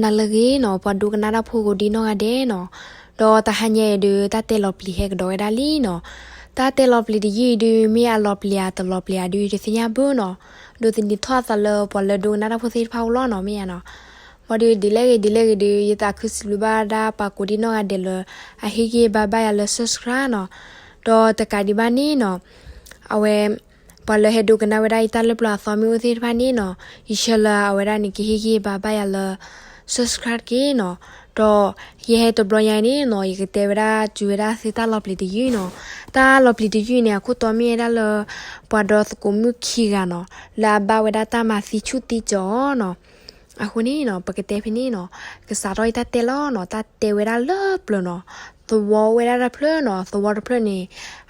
နၤလၢအဂ့ၤနီၤ ပှၤဒိကနၣ်တၢ်ဖိကိးဒံနီၢ်ဂၤဒဲးနီၤ, ဒီးတဟါညါအံၤဒုး တၢ်တဲလီၤပျံၤဟဲကဒီးဝဲဒၣ်လံနီၤ. တၢ်တဲလီၤပျံၤတယုၢ်အံၤဒုး မ့ၢ်အလီၤပျံၤဧါတလီၤပျံၤဧါဒုး ယတသ့ၣ်ညါဘၣ်နီၤ, ဒီးသန့ၤထီၣ်အသးလၢပှၤလၢဒိကနၣ်တၢ်ဖိသ့ၣ်တဖၣ်အိၣ်လီၤနီၤ မ့ၢ်ဧါနီၤ. ဘၣ်ဒီးဒ်လဲၣ်ဂ့ၤဒ်လဲၣ်ဂ့ၤဒုး ယသးခုစံးဘျုးဘၣ်ဒၣ်ပှၤကိးဒံနီၢ်ဂၤဒဲးလၢ အဟ့ၣ်ဂံၢ်ဟ့ၣ်ဘါဘၣ်ယၤလၢ subscribe နီၤ, ဒီးတကးဒံးဘၣ်န့ၣ်နီၤ အဝဲ ပှၤလၢဟဲဒိကနၣ်ဝဲဒၣ်ယတၢ်လၢပျၢၤအသီမ့ၢ်အိၣ်သ့ၣ်တဖၣ်န့ၣ်နီၤ, ယဆၢလၢအဝဲဒၣ်န့ၣ် ကဟ့ၣ်ဂံၢ်ဟ့ၣ်ဘါဘၣ်ယၤလၢ subscribe တက့ၢ်နီၤ. ဒီးယဟဲတဘျီညါအံၤန့ၣ်နီၤ ယကတဲဝဲဒၣ် စူၤဝဲဒၣ်သုတၢ်လီၤပျံၤတယုၢ်နီၤ. တၢ်လီၤပျံၤတယုၢ်န့ၣ် အခိၣ်တီမ့ၢ်ဝဲဒၣ်လၢ ပှၤဒီသကိးမုၣ်ခံဂၤနီၤ လၢအဘၣ်ဝဲဒၣ်တၢ်မၤသံဆူၣ်သံကၠီၤအီၤနီၤ. အဃိန့ၣ်နီၤ ပကတဲဖဲန့ၣ်နီၤ ကစးထီၣ်ယတၢ်တဲလီၤနီၤ, တၢ်တဲဝဲဒၣ်လၢပျၢၤနီၤ, သဝီအိၣ်ဝဲဒၣ်တဖျၢၣ်နီၤ, သဝီတဖျၢၣ်န့ၣ်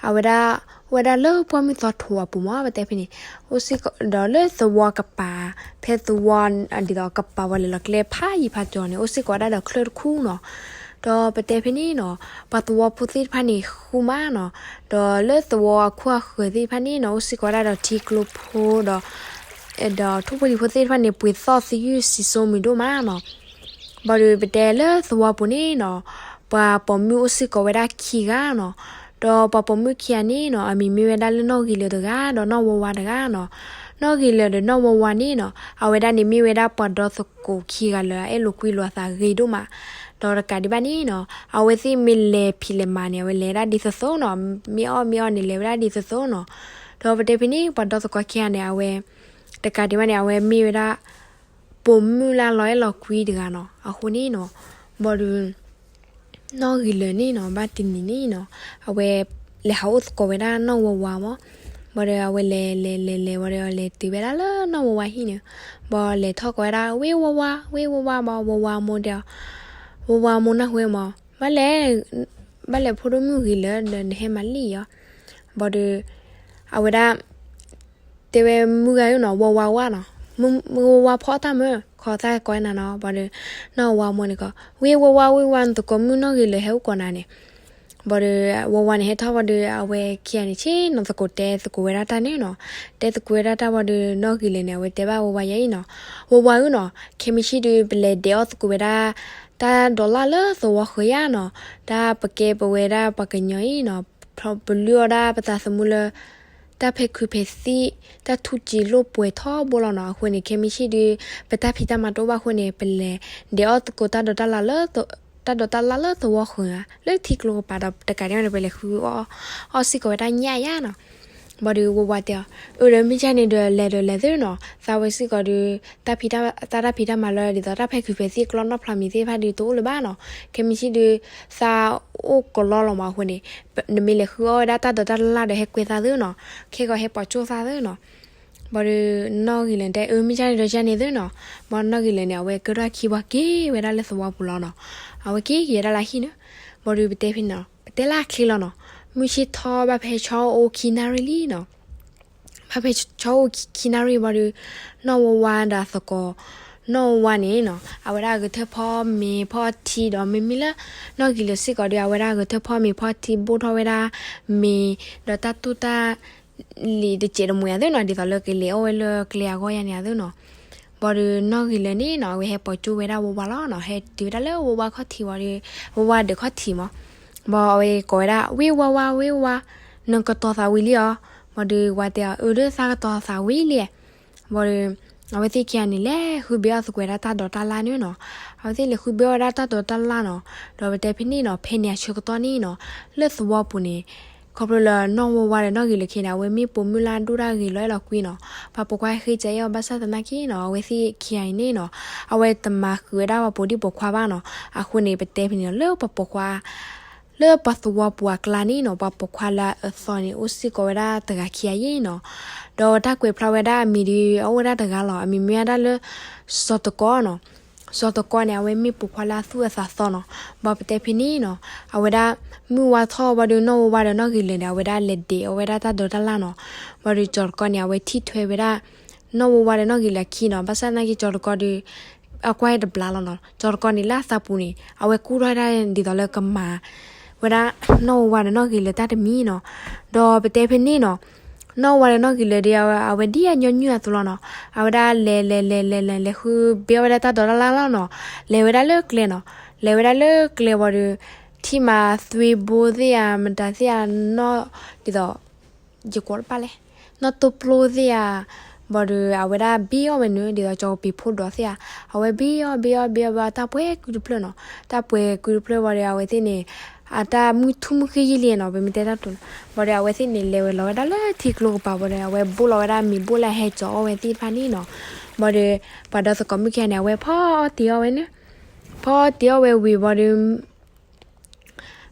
အဝဲဒၣ် အိၣ်ဝဲဒၣ်လၢပှၢ်မုၢ်သီထိးအပူၤမး ပတဲဖဲန့ၣ်, အိၣ်စ့ၢ်ကီးဒီးလၢသဝီကပၤ, ဖဲသဝီ ဒ်သိးကပၤဝဲလၢလီၤကျဲဖးယံၤဖးကၠီၤန့ၣ် အိၣ်စ့ၢ်ကီးဝဲဒၣ်ဒီးချၢၣ်တခူၣ်နီၤ. ဒီးပတဲဖဲန့ၣ်နီၤ ပှၤသဝီဖိသ့ၣ်တဖၣ်န့ၣ်ဃူမးနီၤ, ဒီးလၢသဝီအခိၣ်အဃၢၤသ့ၣ်တဖၣ်န့ၣ်နီၤ အိၣ်စ့ၢ်ကီးဝဲဒၣ်ဒီးထံကျိဖိဒီး ဒီးထိၣ်ဖိလံၤဖိသ့ၣ်တဖၣ်န့ၣ် ပှ့ၤသီၣ်သယုၢ်စံၣ်စိမုၢ်ဒိၣ်မးနီၤ. ဘၣ်ဒီးပတဲလၢသဝီပူၤန့ၣ်နီၤ ပှၤပိာ်မုၣ်အိၣ်စ့ၢ်ကီးဝဲဒၣ်ခံဂၤနီၤ. ဒီးပှၤပိာ်မုၣ်ခံဂၤန့ၣ်နီၤ အမံၤမ့ၢ်ဝဲဒၣ်လၢနီၢ်ဂ့ၤလၢာ်တဂၤ ဒီးနီၢ်ဝါဝါတဂၤနီၤ. နီၢ်ဂ့ၤလၢာ်ဒီးနီၢ်ဝါဝါန့ၣ်နီၤ အဝဲဒၣ်န့ၣ်မ့ၢ်ဝဲဒၣ်ပှၤဒီသကိးခံဂၤလၢအအဲၣ်လိာ်ကွံလိာ်အသးဂ့ၤဒိၣ်မး. ဒီးတကးဒံးဘၣ်န့ၣ်နီၤ အဝဲသ့ၣ်မ့ၢ်လဲၤဖံးလဲၤမၤန့ၣ် အဝဲလဲၤဒၣ်ဒ်သိးသိးနီၤ, မ့ၢ်အီၣ်မ့ၢ်အီန့ၣ် လဲၤဝဲဒၣ်ဒ်သိးသိးနီၤ. ဒီးပတဲဖဲန့ၣ် ပှၤဒီသကိးခံဂၤန့ၣ် အဝဲ တကးဒံးဘၣ်န့ၣ် အဝဲမ့ၢ်ဝဲဒၣ် ပိာ်မုၣ်လၢလီၤအဲၣ်လီၤကွံတဂၤနီၤ. အဃိန့ၣ်နီၤ ဘၣ်ဒီး နီၢ်ဂ့ၤလၢာ်န့ၣ်နီၤ ဘၣ်တနံၤန့ၣ်နီၤ အဝဲလဲၤဟးအိၣ်သကိးဝဲဒၣ်နီၢ်ဝါဝါမး. ဘၣ်ဒီးအဝဲလဲၤလဲၤလဲၤလဲၤ ဘၣ်ဒီးလဲၤတုၤဝဲဒၣ်လၢနီၢ်ဝါဝါဟံၣ်န့ၣ်, ဘၣ်လဲၤထီၣ်ကိးဝဲဒၣ် ဝ့ၢ်ဝါဝါ ဝ့ၢ်ဝါဝါ ဘၣ်ဝါဝါမိၢ်တဲအီၤ, ဝါဝါမိၢ်နၢ်ဟူဝဲမး ဘၣ်လဲၤ ဘၣ်လဲၤဖိဒိၣ်မုၣ်ဂ့ၤလၢာ်ဒီးနဟဲမၤလံၣ်အီၤ. ဘၣ်ဒီး အဝဲဒၣ် တဲဝဲမုၢ်ဂၤဧၢနီၤ ဝါဝါဝါနီၤ, ဝါဝါဖီအီၣ်တၢ်မၢ ခီသၣ်ကိးနၤနီၤ. ဘၣ်ဒီး နီၢ်ဝါဝါမိၢ်န့ၣ်ကီး ဝ့ၢ်ဝါဝါ ဝ့ၢ်ဝါ နသကိးမုၣ်နီၢ်ဂ့ၤလၢာ်ဟဲအိၣ်ကိးနၤန့ၣ်. ဘၣ်ဒီး ဝါဝါန့ၣ်ဟဲထီၣ်ဘၣ်ဒီး အဝဲခံဂၤန့ၣ် ဆ့ၣ်နီၤသကိးတဲသကိးဝဲဒၣ်တၢ်န့ၣ်နီၤ. တဲသကိးဝဲဒၣ်တၢ်ဘၣ်ဒီး နီၢ်ဂ့ၤလၢာ်န့ၣ် အဝဲတဲဘၣ်ဝါဝါယၤအံၤနီၤ, ဝါဝါဧၢနီၤ ခဲမုၢ်ဆ့ၣ်ဒုး ပလဲၤဒဲးအီၣ်သကိးဝဲဒၣ် တၢ်ဒီးလၢ်လၢသဝီဃၢၤယါနီၤ, တၢ်ပကဲပဝဲဒၣ်ပှၤကညီအံၤနီၤ ပလုၢ်အီၣ်ဒၣ်ပသးသမူလၢ တၢ်ဖဲခုးဖဲသံၣ် တၢ်ထူၣ်စ့လိာ်ပှဲၤထီဘိလီၤနီၤ. အဃိန့ၣ် ခဲမုၢ်ဆ့ၣ်ဒုး ပတၢ်ဖံးတၢ်မၤတအိၣ်ဘၣ်အဃိန့ၣ် ပလဲၤဒဲးအီၣ်သကိးတၢ်ဒီးတၢ်လၢ်လၢ တၢ်ဒီးတၢ်လၢ်လၢသဝီဃၢၤဧါ လၢထံကျိကပၤဒီး တကးဒံးဘၣ်န့ၣ် ပလဲၤဃုအီၣ် အီၣ်စ့ၢ်ကီးဝဲဒၣ်ညၣ်ယါနီၤ. ဘၣ်ဒီးဝါဝါတဲအီၤ အၢ ဒီးမ့ၢ်ကန့ၣ်ဒီး လဲၤဒီးလဲၤသုနီၤ, သးဝဲစ့ၢ်ကီးဒီး တၢ်ဖံးတၢ် တၢ်တၢ်ဖံးတၢ်မၤလၢ ဒ်သိးတၢ်ဖဲခုးဖဲသံၣ်ကျီနီၣ်ဖျါမံၤသ့ၣ်တဖၣ်ဒုးတအိၣ်လၢၤဘၣ်နီၤ. ခဲမုၢ်ဆ့ၣ်ဒုး သးအိၣ်ကလီလီၤမးအဃိန့ၣ် နမ့ၢ်လဲၤဃုအီၣ်ဝဲဒၣ်တၢ်ဒီးတၢ်လၢ်လၢ်ဒီး ဟဲကွဲသးသုနီၤ, ခဲကီးဟဲပိာ်ကၠိသးသုနီၤ. ဘၣ်ဒီးနီၢ်ဂ့ၤလၢာ်တဲ အၢ မ့ၢ်ကန့ၣ်ဒီးကန့ၣ်သုနီၤ. ဘၣ်နီၢ်ဂ့ၤလၢာ်န့ၣ် အဝဲကဲထီၣ်ခံဘၣ်က့ၤဝဲဒၣ်လၢသဝီပူၤလီၤနီၤ. အဝဲက့ၤက့ၤဝဲဒၣ်လၢဟံၣ်န့ၣ်. ဘၣ်ဒီးပတဲဖဲန့ၣ်နီၤ ပတဲလၢအချ့လီၤနီၤ, မုၢ်ဆ့ၣ်ထီၣ်ဘၣ်ဖဲဆီအိၣ်ခံနၣ်ရံၣ်လံနီၤ. ဘၣ်ဖဲဆီအိၣ်ခံနၣ်ရံၣ်ဘၣ်ဒီး နီၢ်ဝါဝါဒီးသကိး နီၢ်ဝါဝါန့ၣ်နီၤ အဝဲဒၣ်အဂဲၤထၢၣ်ဖီမ့ၤဖီထံဒီး မ့မ့ၢ်လၢ နီၢ်ဂ့ၤလၢာ်စ့ၢ်ကီးဒီး အဝဲဒၣ်အဂဲၤထၢၣ်ဖီမ့ၤဖီထံ ဘိၣ်ထီၣ်ဝဲဒၣ်မ့ၤ ဒီးတၢ်တူၢ်တၢ် လံာ်တစဲးတမှဲၤအသုနီၤ, ဒ်သိးလၢကလဲၤအီၣ်ဝဲလၢကျဲအဂီၢ်ယါန့ၣ်အသုနီၤ. ဘၣ်ဒီးနီၢ်ဂ့ၤလၢာ်န့ၣ်နီၤ အဝဲဟဲပိာ်ကၠိဝဲဒၣ်ဝါဝါလီၤနီၤ, ဟဲတုၤဝဲဒၣ်လၢဝါဝါခီၣ်ထံးဝံၤဒီး ဝါဝါဒၢးခီၣ်ထံးမး. ဘၣ်အဝဲကိးဝဲဒၣ် ဝ့ၢ်ဝါဝါ ဝ့ၢ်ဝါ နကတီၤသးဝံၤလံဧါ. ဘၣ်ဒီးဝါတဲအီၤ အၢ ဒီးသးကတီၤသးဝံၤလံ. ဘၣ်ဒီး အဝဲသ့ၣ်ခံဂၤန့ၣ် လဲၤဃုဘဲအီၣ်သကိးဝဲဒၣ်တၢ်ဒီးတၢ်လၢ်န့ၣ်နီၤ, အဝဲသ့ၣ်လဲၤဃုဘဲအီၣ်ဝဲဒၣ်တၢ်ဒီးတၢ်လၢ်နီၤ. ဒီးပတဲဖဲန့ၣ်နီၤ ဖဲန့ၣ်အဆၢကတီၢ်န့ၣ်နီၤ လၢသဝီပူၤန့ၣ် ခီဖျိလၢနီၢ်ဝါဝါဒီးနီၢ်ဂ့ၤလၢာ်ခံန့ၣ် အဝဲမ့ၢ်ပိာ်မုၣ်လၢအဒိၣ်တၢ်ဂ့ၤလီၤအဲၣ်လီၤကွံနီၤ, ပှၤပိာ်ခွါဃ့စၢၤအီၤဘၣ်ဆၣ်သနာ်က့နီၤ အဝဲသ့ၣ်ခံဂၤအံၤန့ၣ်နီၤ အဝဲတမၤဃုာ်ဝဲဒၣ်ပှၤပိာ်ဒံၣ်ပိာ်ခွါဘၣ်နီၤ. အဃိန့ၣ် ပတဲဖဲန့ၣ်နီၤ လၢပှၤပိာ်ခွါ လၢပှၤသဝီပူၤအကျါန့ၣ်နီၤ ပှၤပိာ်ခွါလၢအအၢသီန့ၣ် အိၣ်စ့ၢ်ကီးဝဲဒၣ်တဂၤခံဂၤယဲၢ်နီၤ. ဒီးတၢ်ကွဲးဖျါဝဲဒၣ်အမံၤဒီး အအိၣ်ဝဲဒၣ်တဂၤလီၤ. အမံၤမ့ၢ်ဝဲဒၣ်လၢ စီၤတကီနီၤ. စီၤတကီန့ၣ် အဝဲမ့ၢ်ပိာ်ခွါလၢအသူၣ်အသးသီနီၤ. ဘၣ်ပတဲဖဲန့ၣ်နီၤ အဝဲဒၣ် မုၢ်ဝါထီၣ်ဘၣ်ဒီးနီၢ်ဝါဝါဒီးနီၢ်ဂ့ၤလၢာ်န့ၣ် အဝဲဒၣ်လဲၤဒဲးအီၣ်ဝဲဒၣ်တၢ်ဒီးတၢ်လၢ်နီၤ. ဘၣ်ဒီးစီၤတကီန့ၣ် အဝဲထံၣ်ထွဲဝဲဒၣ် နီၢ်ဝါဝါဒီးနီၢ်ဂ့ၤလၢာ်အခံနီၤ. ဘၣ်ဆၣ်သနာ်က့စီၤတကီဒီး အကွၢ်တဘျါလီၤနီၤ. စီၤတကီန့ၣ် လၢအသးပူၤန့ၣ် အဝဲကူၣ်ထီၣ်ဝဲဒၣ်ဒ်သိးလၢကမၤ ဝဲဒၣ် နီၢ်ဝါဝါဒီးနီၢ်ဂ့ၤလၢာ်တၢ်တမံၤနီၤ. ဒီးပတဲဖဲန့ၣ်နီၤ နီၢ်ဝါဒီးနီၢ်ဂ့ၤလၢာ်ဒီး အဝဲဒ်အညီနုၢ်အသိးလီၤနီၤ. အဝဲဒၣ်လဲၤလဲၤလဲၤလဲၤလဲၤ လဲၤဃုဘ့အီၣ်ဝဲဒၣ်တၢ်ဒိးတၢ်လၣ်လီၤနီၤ. လဲၤဝဲဒၣ်လၢကျဲနီၤ. လဲၤဝဲဒၣ်လၢကျဲဝံၤဒီး ထံၣ်မးသွံဘိသ့ၣ်ဧါ မတၤသ့ၣ်ဧါနီၤ, ဒ်သိး ယကွဲးတပၣ်လဲၣ်, နီၢ်တိၢ်ပျိသ့ၣ်ဧါ, ဘၣ်ဒီးအဝဲဒၣ်ဘ့အီၣ်ဝဲန့ၣ် ဒ်သိးကၠီၤကပံၤဖိဒိးသ့ၣ်ဧါ, အဝဲဘ့အီၣ်ဘ့အီၣ်ဘ့အီၣ်ဘ့အီၣ် တၢ်ပှဲၤကုတဖျၢၣ်နီၤ. တၢ်ပှဲၤကုတဖျၢၣ်ဝံၤဒီး အဝဲသ့ၣ်န့ၣ် အတၢ်မုၢ်ထူၣ်မုၢ်ဃ့ယံာ်လံနီၤ, ပမ့ၢ်တဲတၢ်တိၤန့ၣ်. ဘၣ်ဒီးအဝဲသ့ၣ်န့ၣ် လဲၤဝဲလီၤဝဲဒၣ်လၢထံကျိကပၤဝံၤဒီး အဝဲဘိၣ်လီၤဝဲဒၣ်မ့ၤဘိၣ်လၢအဟဲကၠီၤအီၣ်ဝဲသ့ၣ်တဖၣ်န့ၣ်နီၤ. ဘၣ်ဒီး ပှၤဒီသကိးမုၣ်ခံဂၤန့ၣ် အဝဲဖီအီၣ်တ့ၤအီၣ်ဝဲန့ၣ်, ဖီအီၣ်တ့ၤအီၣ်ဝဲဝံၤဘၣ်ဒီး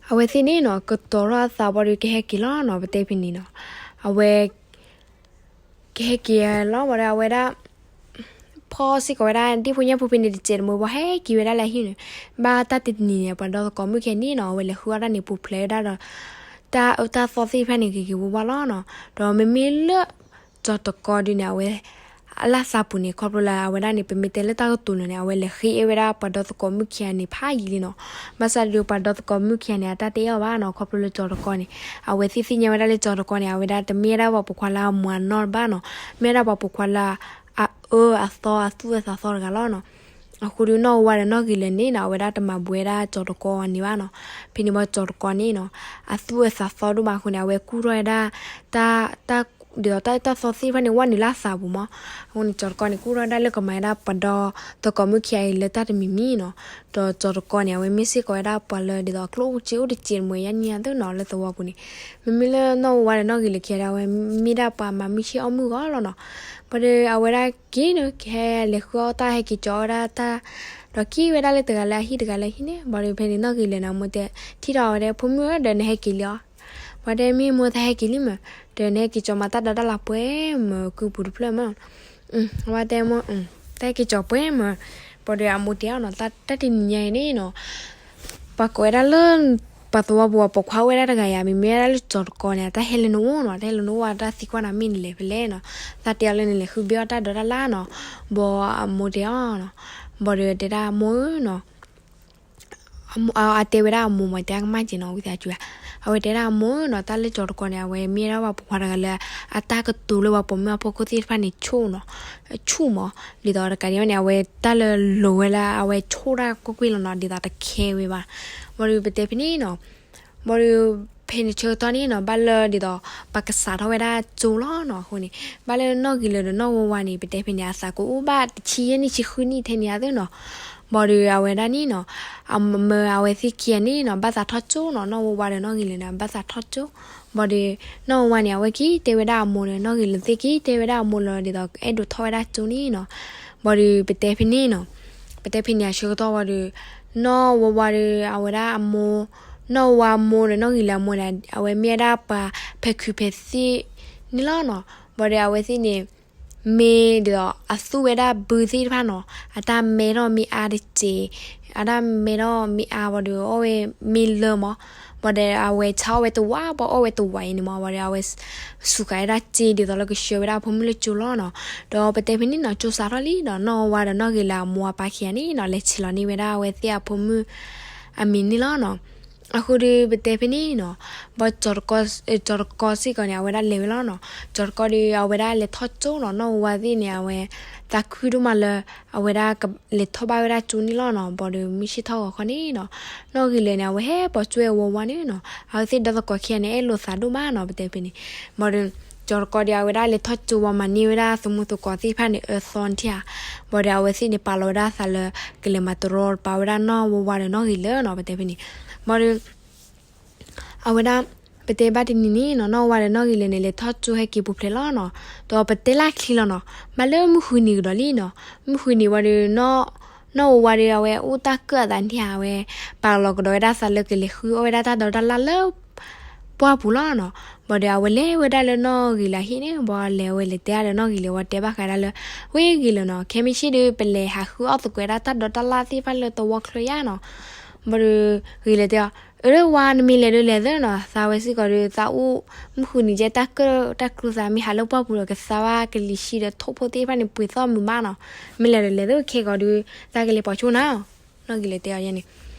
အဝဲသ့ၣ်န့ၣ်နီၤ ကတီၤထီၣ်အသးဘၣ်ဒီးကဟဲက့ၤလီၤနီၤ, ပတဲဖဲန့ၣ်နီၤ. အဝဲ ကဟဲက့ၤလီၤဘၣ်ဒီး အဝဲဒၣ် ဖီစ့ၢ်ကီးဝဲဒၣ် ဒ့ၣ်ဖိညၣ်ဖိဖဲန့ၣ်တစဲးတမှဲၤဘၣ် ဟဲက့ၤဝဲဒၣ်လၢဟံၣ်န့ၣ်. ဘၣ်တၢ်တနံၤန့ၣ် ပှၤဒီသကိးမုၣ်ခံဂၤန့ၣ်နီၤ အဝဲလဲၤဃုအီၣ်တၢ်န့ၣ် ပူၤဖျဲးဝဲဒၣ်ဒီး တၢ်အၢတၢ်သီသ့ၣ်တဖၣ်န့ၣ် ဂ့ၤဂ့ၤဝါဝါလီၤနီၤ. ဒီးမ့မ့ၢ်လၢ ကၠီၤတကီဒုန့ၣ် အဝဲ အလၢ်သးပူၤန့ၣ် ခီဖျိလၢအဝဲဒၣ်န့ၣ် ပမ့ၢ်တဲလၢတၢ်ကတိၤလၢာ်န့ၣ် အဝဲလဲၤဃ့အဲၣ်ဝဲဒၣ်ပှၤဒီသကိးမုၣ်ခံဂၤန့ၣ် ဖးယံာ်လံနီၤ. ဘၣ်ဆၣ်ဒီးပှၤဒီသကိးမုၣ်ခံဂၤန့ၣ် အတၢ်တအဲၣ်အီၤဘၣ်နီၤ. ခီဖျိလၢကၠီၤတကီန့ၣ် အဝဲသ့ၣ်သ့ၣ်ညါဝဲဒၣ်လၢကၠီၤတကီန့ၣ် အဝဲဒၣ်တမ့ၢ်ဝဲဒၣ်ပှၤပိာ်ခွါလၢအမၤနီတဘၣ်နီၤ. မ့ၢ်ဝဲဒၣ်ပှၤပိာ်ခွါလၢ အအၢအသီအသူၣ်အၢသးသီတဂၤလီၤနီၤ. အဃိဒီးနီၢ်ဝါဒီးနီၢ်ဂ့ၤလၢာ်န့ၣ်နီၤ အဝဲဒၣ်တမၤဘှဲဒၣ်ကၠီၤတကီန့ၣ်ဘၣ်နီၤ. ဖဲန့ၣ်ဘၣ်ကၠီၤတကီန့ၣ်နီၤ အသူၣ်အၢသးသီဒိၣ်မးအဃိန့ၣ် အဝဲကူၣ်ထီၣ်ဝဲဒၣ် တၢ် တၢ် ဒ်သိးတၢ်အၢတၢ်သီသ့ၣ်တဖၣ်န့ၣ် ဝဲနုာ်လၢအသးပူၤမး. အဃိန့ၣ် ကၠီၤတကီန့ၣ် ကူၣ်ထီၣ်ဝဲဒၣ်လၢကမၤဝဲဒၣ်ပှၤဒီသကိးမုၣ်ခံဂၤအံၤလၢတၢ်တမံၤမံၤနီၤ. ဒီးကၠီၤတကီန့ၣ် အဝဲမ့ၢ်စ့ၢ်ကီးဝဲဒၣ်ပှၤလၢဒ်သိးအကျိၣ်အိၣ်တစဲးတမှဲၤယါနံၤအသိးနီၤ လၢသဝီပူၤန့ၣ်. မ့မ့ၢ်လၢနီၢ်ဝါဒီးနီၢ်ဂ့ၤလၢာ်ခံဂၤဒီး အဝဲမ့ၢ်ဒၣ်ပှၤမၤမုၢ်ဆ့ၣ်အီၣ်မုၢ်ဂီၤလီၤနီၤ. ဘၣ်ဒီးအဝဲဒၣ်က့ၤန့ၣ် ကဟဲလဲၤဃုအီၣ်တၢ် ဟဲက့ၤကၠီၤဝဲဒၣ်တၢ် ဒီးက့ၤဝဲဒၣ်လၢတဂၤလၢအဟံၣ်တဂၤလၢအဟံၣ်န့ၣ်. ဘၣ်ဒီးဖဲန့ၣ်နီၢ်ဂ့ၤလၢာ်န့ၣ် အမိၢ်တဲ ထံၣ်ထီၣ်ဝဲဒၣ် ဖိမုၣ်ဧၢ ဒီးနဟဲက့ၤလံဧါ. ဝဲတဲ မ့ၢ်မိၢ် တၢ်ဟဲက့ၤလံမး, ဒီးနဟဲက့ၤကၠီၤမၤတၢ်ဒိးတၢ်လၣ်ပှဲၤမး ကုပူၤတဖျၢၣ်မး. ဝဲတဲမိၢ် တၢ်ဟဲက့ၤကၠီၤပှဲၤမး. ဘၣ်ဒီးအမိၢ်တဲအီၤနီၤ တၢ်တနံၤညါအံၤန့ၣ်နီၤ ပှၤကိးဝဲဒၣ်လၢ ပှၤသဝီပူၤ ပှၤပိာ်ခွါအိၣ်ဝဲဒၣ်တဂၤယါ မ့မ့ၢ်ဝဲဒၣ်လၢကၠီၤတကီန့ၣ် တၢ်ဟဲလၢနအိၣ်နီၤ တၢ်ဟဲလၢနအိၣ် တၢ်သံကွၢ်နၤမ့ၢ်နလဲၤဖဲလဲၣ်နီၤ. သးတဲအီၤလၢနလဲၤဃုဘ့အီၣ်တၢ်ဒိးတၢ်လၣ်နီၤ. ဘၣ်အမိၢ်တဲအီၤနီၤ. ဘၣ်ဒီးတဲဒၣ်မိၢ်ဧၢနီၤ အတဲဝဲဒၣ်အမိၢ်မး တဲကမၣ်က့ၤနီၤ ဝံသးစူၤဧါ. အဝဲတဲဒၣ်အမိၢ်နီၤ တၢ်လၢကၠီၤတကီန့ၣ် အဝဲမ့ၢ်ဝဲဒၣ်ပှၤပိာ်ခွါတဂၤလၢ အတၢ်ကတိၤလၢပှၤပိာ်မုၣ်အဖီခိၣ်သ့ၣ်တဖၣ်န့ၣ် ဆူၣ်နီၤ ဆူၣ်မး ဒ်သိးတကးဒံးဘၣ်န့ၣ် အဝဲတၢ်လၢလိၤဝဲလၢအဝဲဆိၣ်တၢ်ကွ့ၢ်ကွ့ၢ်လီၤနီၤ ဒ်သိးတခဲဝဲဘၣ်. ဘၣ်ဒီးပတဲဖဲန့ၣ်နီၤ ဘၣ်ဒီး ဖဲန့ၣ်ဆၢကတီၢ်န့ၣ်နီၤ ဘၣ်လၢဒ်သိး ပှၤကစးထီၣ်ဝဲဒၣ်ကၠိလီၤနီၤ. အဃိန့ၣ် ဘၣ်လၢနီၢ်ဂ့ၤလၢာ်ဒီးနီၢ်ဝါဝါန့ၣ် ပတဲဖဲန့ၣ် အသးကအိၣ်ဘၣ်တဆံယဲၢ်နံၣ်ဆံဃုနံၣ်ထဲန့ၣ်အသိးနီၤ. ဘၣ်ဒီးအဝဲဒၣ်န့ၣ်နီၤ အမၢအဝဲသ့ၣ်ခံဂၤန့ၣ်နီၤ ဘၣ်သးထီၣ်ကၠိနီၤ နီၢ်ဝါဝါဒီးနီၢ်ဂ့ၤလၢာ်န့ၣ် ဘၣ်သးထီၣ်ကၠိ. ဘၣ်ဒီး နီၢ်ဝါဝါန့ၣ် အဝဲက့ၤတဲဝဲဒၣ်အမိၢ်ဒီး နီၢ်ဂ့ၤလၢာ်သ့ၣ်က့ၤတဲဝဲဒၣ်အမိၢ်လၢဒ်သိး အဲၣ်ဒိးထီၣ်ဝဲဒၣ်ကၠိန့ၣ်နီၤ. ဘၣ်ဒီးပတဲဖဲန့ၣ်နီၤ ပတဲဖဲန့ၣ်အဆၢကတီၢ်ဝံၤဒီး နီၢ်ဝါဝါဒီး အဝဲဒၣ်အမိၢ် နီၢ်ဝါမိၢ်ဒီးနီၢ်ဂ့ၤလၢာ်အမိၢ်န့ၣ် အဝဲမ့ၢ်ဝဲဒၣ်ပှၤဖဲးခုးဖဲးသ့ၣ်န့ၣ်လီၤနီၤ. ဘၣ်ဒီးအဝဲသ့ၣ်န့ၣ် မ့ၢ်ဒ်သိးအသူၣ်ဝဲဒၣ်ဘုသ့ၣ်တဖၣ်နီၤ အတၢ်မဲထီၣ်မ့ၢ်အါတစဲး အတၢ်မဲထီၣ်မ့ၢ်အါဘၣ်ဒီး အီၣ်ဝဲမ့ၢ်လၢမး. ဘၣ်ဒီးအဝဲဆါအီၣ်ဝဲတဝး ဘၣ်အီၣ်ဝဲတဝးအံၤန့ၣ်မး ဘၣ်ဒီးအဝဲ စူးဃာ်ဝဲဒၣ်စ့ဒ်သိးလၢကဆှၢဝဲဒၣ်အဖိမုၣ်လၢကၠိလီၤနီၤ. ဒီးပတဲဖဲန့ၣ်နီၤ ကၠိစးထီၣ်လံဒီး နီၢ်ဝါဝါဒီးနီၢ်ဂ့ၤလၢာ်အမိၢ်အပၢ်ခံဂၤန့ၣ်နီၤ လဲၤဆဲးလီၤန့ၢ်ဝဲဒၣ်အဝဲသ့ၣ်အဖိမုၣ်အမံၤန့ၣ်လီၤနီၤ. အဃိဒီးပတဲဖဲန့ၣ်နီၤ ဘၣ် ကၠီၤတကီစ့ၢ်ကီးန့ၣ် အဝဲဒၣ်လဲၤဝဲလီၤနီၤ. ကၠီၤတကီဒီး အဝဲဒၣ်လဲၤထီၣ်ကၠိနီၤ နီၢ်ဝါဝါသ့ၣ်န့ၣ် အဝဲ သးခုဒိၣ်မးလၢ အဝဲဒၣ်ကလဲၤထီၣ်ဘၣ်ဝဲဒၣ်ကၠိန့ၣ်လီၤနီၤ. ဘၣ်ဒီးမုၢ်ဆ့ၣ်ထီၣ်ဂီၤခီန့ၣ်နီၤ နီၢ်ဂ့ၤလၢာ်န့ၣ် အဝဲဟဲပိာ်ကၠိဝဲဝါဝါန့ၣ်နီၤ အဝဲသ့ၣ်ဒီသကိးခံဂၤန့ၣ် အဲၣ်လိာ်သးဒိၣ်မးနီၤ ပတဲဖဲန့ၣ်. ဘၣ်ဒီး ကၠီၤတကီဒီး အဝဲဒၣ်လဲၤထီၣ်ကၠိဝံၤမၤန့ၢ်ဝဲဒၣ်သမူသကိးသ့ၣ်တဖၣ်န့ၣ် အၢသီထံဧါ. ဘၣ်ဒီးအဝဲသ့ၣ်န့ၣ် ပာ်လီၤဝဲဒၣ်အသးလၢ ကလဲၤမၤတရီတပါဝဲဒၣ်နီၢ်ဝါဝါဒီးနီၢ်ဂ့ၤလၢာ်နီၤ ပတဲဖဲန့ၣ်. ဘၣ်ဒီး အဝဲဒၣ် ပတဲဘၣ်တနံၤန့ၣ်နီၤ နီၢ်ဝါဝါဒီးနီၢ်ဂ့ၤလၢာ်န့ၣ် လဲၤထီၣ်ကၠိဟဲက့ၤပူၤဖျဲးလီၤနီၤ. ဒီးပတဲလၢခံလီၤနီၤ ဘၣ်လၢမုၢ်ဃုနံၤကဒီးလံနီၤ. မုၢ်ဃုနံၤဝံၤဒီး နီၢ်ဝါဝါဒီး အဝဲအိၣ်တၢ်ကၢၣ်အသးန့ၣ်ဧါ အဝဲ ပာ်လီၤကဒီးဝဲဒၣ်အသးလၢကလဲၤဃုအီၣ်ဝဲဒၣ်တၢ်ဒိးတၢ်လၣ်လၢ ပှၢ်ပူၤလီၤနီၤ. ဘၣ်ဒီးအဝဲလဲၤဝဲဒၣ်လၢနီၢ်ဂ့ၤလၢာ်အဟံၣ်န့ၣ် ဘၣ်လဲၤဝဲလဲၤတဲအါဒီးနီၢ်ဂ့ၤလၢာ် ဝဲတဲဘၣ်ဃးဒၣ်လၢ ဝဲဂ့ၤလၢာ်နီၤ ခဲမုၢ်ဆ့ၣ်ဒီး ပလဲၤဟးဃုအီၣ်သကိးဝဲဒၣ်တၢ်ဒိးတၢ်လၣ်သ့ၣ်တဖၣ်လၢသဝီချၢယါနီၤ. ဘၣ်ဒီး ဂ့ၤလၢာ်တဲအီၤ အၢ ဝါ နမ့ၢ်လဲၤဒီးလဲၤသၢနီၤ သးဝဲစ့ၢ်ကီးဒီး သးအိၣ်မုၢ်ဃုနံၤကဲ တၢ်ကၢၣ်တၢ်ကျူသးမ့ၢ်ဟးလၢပှၢ်ပူၤဒီး ကသါဘၣ်ကလံၤဆံဒီးထိၣ်ဖိသ့ၣ်တဖၣ်န့ၣ် ပှ့ၤသီၣ်မုာ်မးနီၤ. မ့ၢ်လဲၤဒီးလဲၤသၢခဲကီးဒီး သးကလဲၤပိာ်ဆိနၤ နီၢ်ဂ့ၤလၢာ်တဲအီၤယဲန့ၣ်.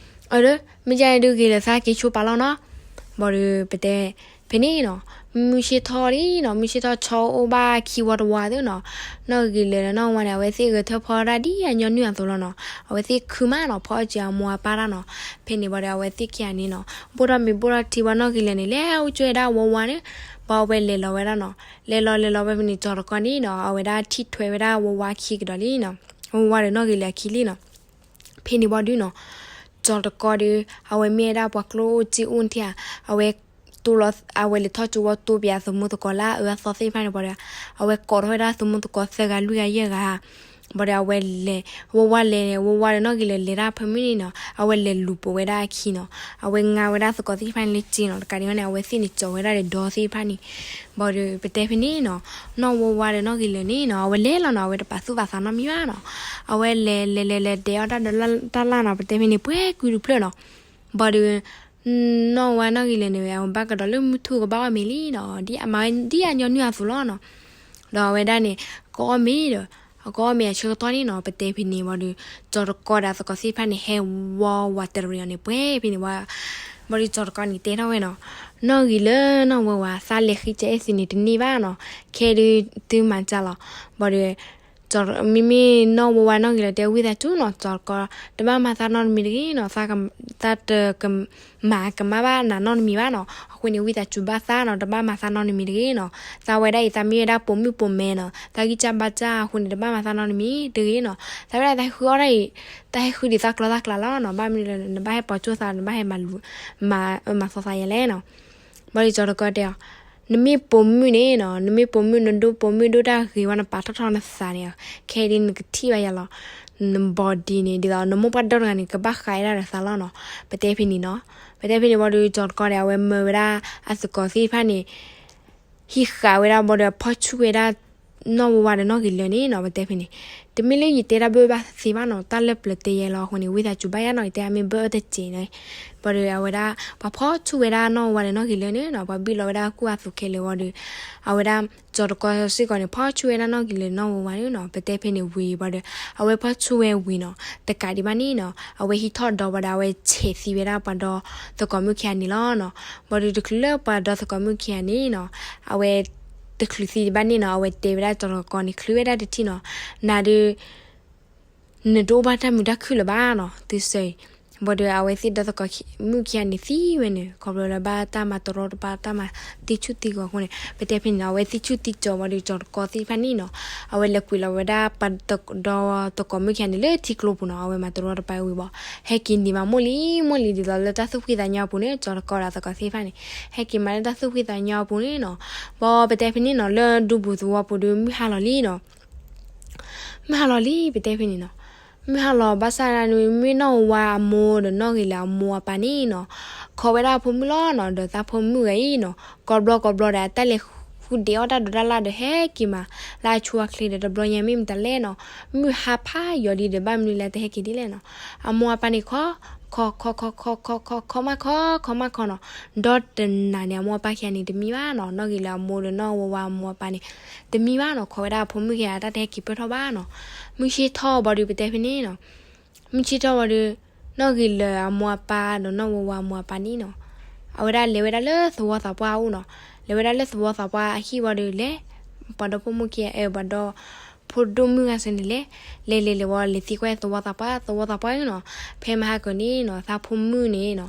အၢ မ့ၢ်ဒ်န့ၣ်ဒုး ဂ့ၤလၢာ်သးက့ၤဆိပာ်လီၤနီၤ. ဘၣ်ဒီးပတဲဖ ဖဲန့ၣ်နီၤ, မုၢ်ဆ့ၣ်ထီၣ်လံနီၤ, မုၢ်ဆ့ၣ်ထီၣ်ဆီအိၣ်ဘၣ်ခံဝီတဝီသ့ၣ်နီၤ, နီၢ်ဂ့ၤလၢာ်ဒီးနီၢ်ဝါန့ၣ် အဝဲသ့ၣ်ဂဲၤထၢၣ်ဖီတၢ်ဒ်အညီနုၢ်အသိးလီၤနီၤ, အဝဲသ့ၣ်ခုမးနီၤ, ဖီအီၣ်စၢၤအမိၢ်အပၢ်တၢ်နီၤ, ဖဲန့ၣ်ဘၣ်ဒီး အဝဲသ့ၣ်ခံဂၤန့ၣ်နီၤ, ဘိၣ်ထီၣ်မ့ၤဘိၣ်ထီၣ်ထံဝဲနီၢ်ဂ့ၤလၢာ်န့ၣ် လဲၤအိၣ်ကၠိဝဲဒၣ်ဝီဝါန့ၣ်, ဘၣ်အဝဲလဲၤလီၤဝဲဒၣ်နီၤ, လဲၤလီၤလဲၤလီၤဝဲဖဲန့ၣ် ကၠီၤတကီန့ၣ်နီၤ, အဝဲဒၣ်ထံၣ်ထွဲဝဲဒၣ်ဝီဝါခံကဒီးလံနီၤ, ဝီဝါဒီးနီၢ်ဂ့ၤလၢာ်အခံလံနီၤ, ဖဲန့ၣ်ဘၣ်ဒုနီၤ, ကၠီၤတကီဒီး အဝဲမ့ၢ်ဝဲဒၣ်ပှၤကျိၣ်အိၣ်စ့အိၣ်ထံဧါ, အဝဲ တိလီၤ အဝဲလဲၤထီၣ်ကၠိဝီတိပၠးအသမူသကိးလၢအအၢအသီသ့ၣ်တဖၣ်န့ၣ်ဘၣ်ဒီး, အဝဲကိးထီၣ်ဝဲဒၣ်သမူသကိးသၢဂၤလွံၢ်ဂၤယဲၢ်ဂၤ, ဘၣ်ဒီးအဝဲလဲၤ, ဝီဝါလဲၤ, ဝီဝါဒီးနီၢ်ဂ့ၤလၢာ်လဲၤတၢ်ဖၢမုၢ်န့ၣ်နီၤ, အဝဲလဲၤလူၤပိာ်ဝဲဒၣ်အခံနီၤ, အဝဲငါဝဲဒၣ်သကိးသ့ၣ်တဖၣ်န့ၣ်လၢစ့နီၤ, တကးဒံးဘၣ်န့ၣ် အဝဲသ့ၣ်န့ၣ်ကၠီၤဝဲဒၣ်ဒီးဒီသ့ၣ်တဖၣ်န့ၣ်, ဘၣ်ဒီးပတဲဖဲန့ၣ်နီၤ, နီၢ်ဝီဝါဒီးနီၢ်ဂ့ၤလၢာ်န့ၣ်နီၤ, အဝဲလဲၤလီၤနီၤ, အဝဲတပာ်သူၣ်ပာ်သးနီတမံၤဘၣ်နီၤ, အဝဲလဲၤလဲၤလဲၤလဲၤဒဲးအီၣ်တၢ်ဒီးတၢ်လၢ်နီၤ, ပတဲဖဲန့ၣ် ပှဲၤကုတဖျၢၣ်နီၤ, ဘၣ်ဒီး နီၢ်ဝါနီၢ်ဂ့ၤလၢာ်န့ၣ် အဝဲဘၣ်ကဒီးလၢမုၢ်ထူၣ်ကဘၣ်အီၣ်မ့ၤလံနီၤ, ဒ်အမၤဝဲဒ်အညီနုၢ်အသိးလီၤနီၤ, ဒီးအဝဲဒၣ်န့ၣ် ကအီၣ်မ့ၤဒီး, ကအီၣ်မ့ၤအဆၢကတီၢ်န့ၣ်နီၤ, ပတဲဖဲန့ၣ်ဘၣ်ဒီး, ကၠီၤတကီဒီးသကိးသ့ၣ်တဖၣ်န့ၣ် ဟဲဝီဝါတရံးအီၤန့ၣ် ပှဲၤဖဲန့ၣ်ဝဲ, ဘၣ်ဒီးကၠီၤတကီန့ၣ်တဲထီၣ်ဝဲနီၤ, နီၢ်ဂ့ၤလၢာ်နီၢ်ဝီဝါ သးလဲၤဃ့ကအဲၣ်သုန့ၣ်တန့ၢ်ဘၣ်နီၤ, ခဲဒုးသုမၤတၢ်လီၤ, ဘၣ်ဒီး မ့မ့ၢ်နီၢ်ဝီဝါနီၢ်ဂ့ၤလၢာ်တဲဝံသးစူၤနီၤ, ကၠီၤတကီ တဘၣ်မၤသးနီတမံၤတဂ့ၤနီၤ, သးတက မၤကမၣ်ဘၣ်နၤနီတမံၤဘၣ်နီၤ, အဃိန့ၣ် ဝံသးစူၤဘၣ်သးနီၤ, တဘၣ်မၤသးနီတမံၤတဂ့ၤနီၤ, သးဝဲဒၣ်အံၤ သးမ့ၢ်ဝဲဒၣ်ပိာ်မုၣ်ပိာ်မဲနီၤ, သးဂံၢ်စၢ်ဘါစၢ်အဃိန့ၣ် တဘၣ်မၤသးနီတမံၤတဂ့ၤနီၤ, သးဝဲဒၣ်သးဟဲဃုအီၣ်ဒၣ်အံၤ, သးဟဲဃုဒ်သးကျီသးကျါလီၤနီၤ, ဘၣ်မနုၤလဲၣ် နဘၣ်ဟဲပိာ်ကၠိသး နဘၣ်ဟဲမၤလူၤ, မၤအၢမၤသီသးယဲလဲၣ်နီၤ, ဘၣ်ဒီးကၠီၤတကီတဲအီၤ, နမ့ၢ်ပိာ်မုၣ်န့ၣ်နီၤ, နမ့ၢ်ပိာ်မုၣ် နဒိၣ်ပိာ်မုၣ်ဒိၣ်တၢ်ဂ့ၤဝဲ နပာ်ထီၣ်ထီနသးန့ၣ်, ခဲဒုးနကထံၣ်ဘၣ်ယၤလီၤ, န body န့ၣ် ဒ်သိးနမိၢ်ပှၢ်ဒီတဂၤန့ၣ် ကဘၣ်ဃးဝဲဒၣ်ဒီးသးလီၤနီၤ, ပတဲဖဲန့ၣ်နီၤ, ပတဲဖဲန့ၣ်ဝံၤဒီး ကၠီၤတကီန့ၣ် အဝဲမၢဝဲဒၣ်အသကိးသ့ၣ်တဖၣ်န့ၣ် ဟံးဃာ်ဝဲဒၣ်ဘၣ်ဒီး ဖီၣ်ဆူၣ်ဝဲဒၣ် နီၢ်ဝီဝါဒီးနီၢ်ဂ့ၤလၢာ်န့ၣ်နီၤ, ပတဲဖဲန့ၣ်, တမ့ၢ်လၢယတဲတၢ်ဘၣ်ဘၣ်သ့ဘၣ်နီၤ, တၢ်လၢပျၢၤတဲယဲလီၤအဃိန့ၣ် ဝံသးစူၤဘၣ်ယါနီၤ, ယတဲအမ့ၢ်ဘၣ်အၢတစဲးန့ၣ်, ဘၣ်ဒီးအဝဲဒၣ် ပှၤဖီၣ်ဆူၣ်ဝဲဒၣ်နီၢ်ဝီဝါဒီးနီၢ်ဂ့ၤလၢာ်န့ၣ်နီၤ, ပှၤဘံၣ်လီၤဝဲဒၣ်ကူၣ်အသိးခဲလၢာ်ဝံၤဒီး အဝဲဒၣ် ကၠီၤတကီစ့ၢ်ကီးန့ၣ် ဖီၣ်ဆူၣ်ဝဲဒၣ်နီၢ်ဂ့ၤလၢာ်နီၢ်ဝီဝါန့ၣ်နီၤ, ပတဲဖဲန့ၣ်ဝံၤဘၣ်ဒီး အဝဲဖီၣ်ဆူၣ်ဝဲဝံၤနီၤ, တကးဒံးဘၣ်န့ၣ်နီၤ, အဝဲဟံးထီၣ်ဒီဘၣ်ဒီး အဝဲဆဲးသံဝဲဒၣ်ပှၤဒီသကိးမုၣ်ခံဂၤန့ၣ်လီၤနီၤ, ဘၣ်ဒီးတချုးလၢပှၤဒီသကိးမုၣ်ခံဂၤန့ၣ်နီၤ, အဝဲ တချုးသံဒံးဘၣ်န့ၣ်နီၤ, အဝဲတဲဝဲဒၣ်ကၠီၤတကီန့ၣ် ချုးဝဲဒၣ်တထံၣ်နီၤ, နၤဒီး နတအိၣ်ဘၣ်တၢ်မုာ်တၢ်ခုၣ်လၢၤဘၣ်နီၤ, သုဆၢအံၤ, ဘၣ်ဒီးအဝဲသ့ၣ်ဒီသကိးမုၣ်ခံဂၤန့ၣ်သံဝဲန့ၣ် ခီဖျိလၢဘၣ်တၢ်မၤတရီတပါ တၢ်မၤသံဆူၣ်သံကီၤအဃိန့ၣ် ပတဲဖဲန့ၣ်နီၤ, အဝဲသံဆူၣ်သံကီၤဝံၤဒီး ကၠီၤတကီသ့ၣ်တဖၣ်န့ၣ်နီၤ, အဝဲလဲၤကွံာ်လီၤဝဲဒၣ်ပှၤဒီသကိးမုၣ်ခံဂၤန့ၣ်လၢထံကျိပူၤနီၤ, အဝဲမၤတရီတပါဝံၤဘၣ်, ဟဲက့ၤန့ၢ်မးမိၢ်လံမိၢ်လံဒ်သိးလၢတၢ်သူၣ်ဖှံသးညီအပူၤန့ၣ်, ကၠီၤတကီဒီးသကိးသ့ၣ်တဖၣ်န့ၣ် ဟဲက့ၤမးလၢတၢ်သူၣ်ဖှံသးညီအပူၤန့ၣ်နီၤ, ဘၣ်ပတဲဖဲန့ၣ်နီၤ, လၢဒူပူၤသဝီပူၤဒီး မုၢ်ဟါလီၤလံနီၤ မုၢ်ဟါလီၤလံ ပတဲဖဲန့ၣ်နီၤ, မုၢ်ဟါလီၤဘၣ်ဆၣ်ဒၣ်န့ၣ် မ့ၢ်နီၢ်ဝါအမိၢ်ဒီးနီၢ်ဂ့ၤလၢာ်အမိၢ်အပၢ်န့ၣ်နီၤ, ခိးဝဲဒၣ်အဖိမုၣ်လီၤနီၤ, ဒီးသးဖိမုၣ်ဂၤအံၤနီၤ, ကိးဘျီကိးဘျီဒီး အတၢ်လဲၤဃုဒဲးအီၣ်တၢ်ဒိးတၢ်လၢ်ဒီးဟဲက့ၤမး လၢအဆိအချ့ဒီးတဘျီညါမ့ၢ်မတၤလဲၣ်နီၤ, မုၢ်ဟါဖးယိာ်လံဒီး ဘၣ်မနုၤလၢတဟဲက့ၤဒ်လဲၣ်နီၤ, အမိၢ်အပၢ်န့ၣ်ခိး ခိးခိးခိးခိးခိးခိးခိးမးခိး ခိးမးခိးနီၤ, ဒီတနၤန့ၣ် အမိၢ်အပၢ်ခံဂၤန့ၣ် တမံဘၣ်နီၤ, နီၢ်ဂ့ၤလၢာ်အမိၢ်ဒီးနီၢ်ဝါဝါအမိၢ်အပၢ်န့ၣ် တမံဘၣ်နီၤ, ခိးဝဲဒၣ်အဖိမုၣ်ခံဂၤ တၢ်တဟဲက့ၤပၢၢ်ထီၣ်ဘၣ်နီၤ, မုၢ်ဆ့ၣ်ထီၣ်ဘၣ်ဒီး ပတဲဖဲန့ၣ်နီၤ, မုၢ်ဆ့ၣ်ထီၣ်ဘၣ်ဒီး နီၢ်ဂ့ၤလၢာ်အမိၢ်အပၢ်ဒီးနီၢ်ဝါဝါအမိၢ်အပၢ်န့ၣ်နီၤ, အဝဲဒၣ်လဲၤဝဲဒၣ်လၢသဝီသးပှၢ်အအိၣ်နီၤ, လဲၤဝဲဒၣ်လၢသဝီသးပှၢ်အဟံၣ်ဝံၤဒီး လဲၤ ပှၤဒီဖိမုၣ်ခံဂၤ အၢ ပှၤဒီ ဖိဒိၣ်မုၣ်ဂၤစ့ၢ်န့ၣ်လဲၤ လဲၤလဲၤလဲၤဝံၤ လဲၤသံကွၢ်သဝီသးပှၢ် သဝီသးပှၢ်အံၤနီၤ, ဖဲမဟါကၢန့ၣ်နီၤ သးဖိမုၣ်န့ၣ်နီၤ,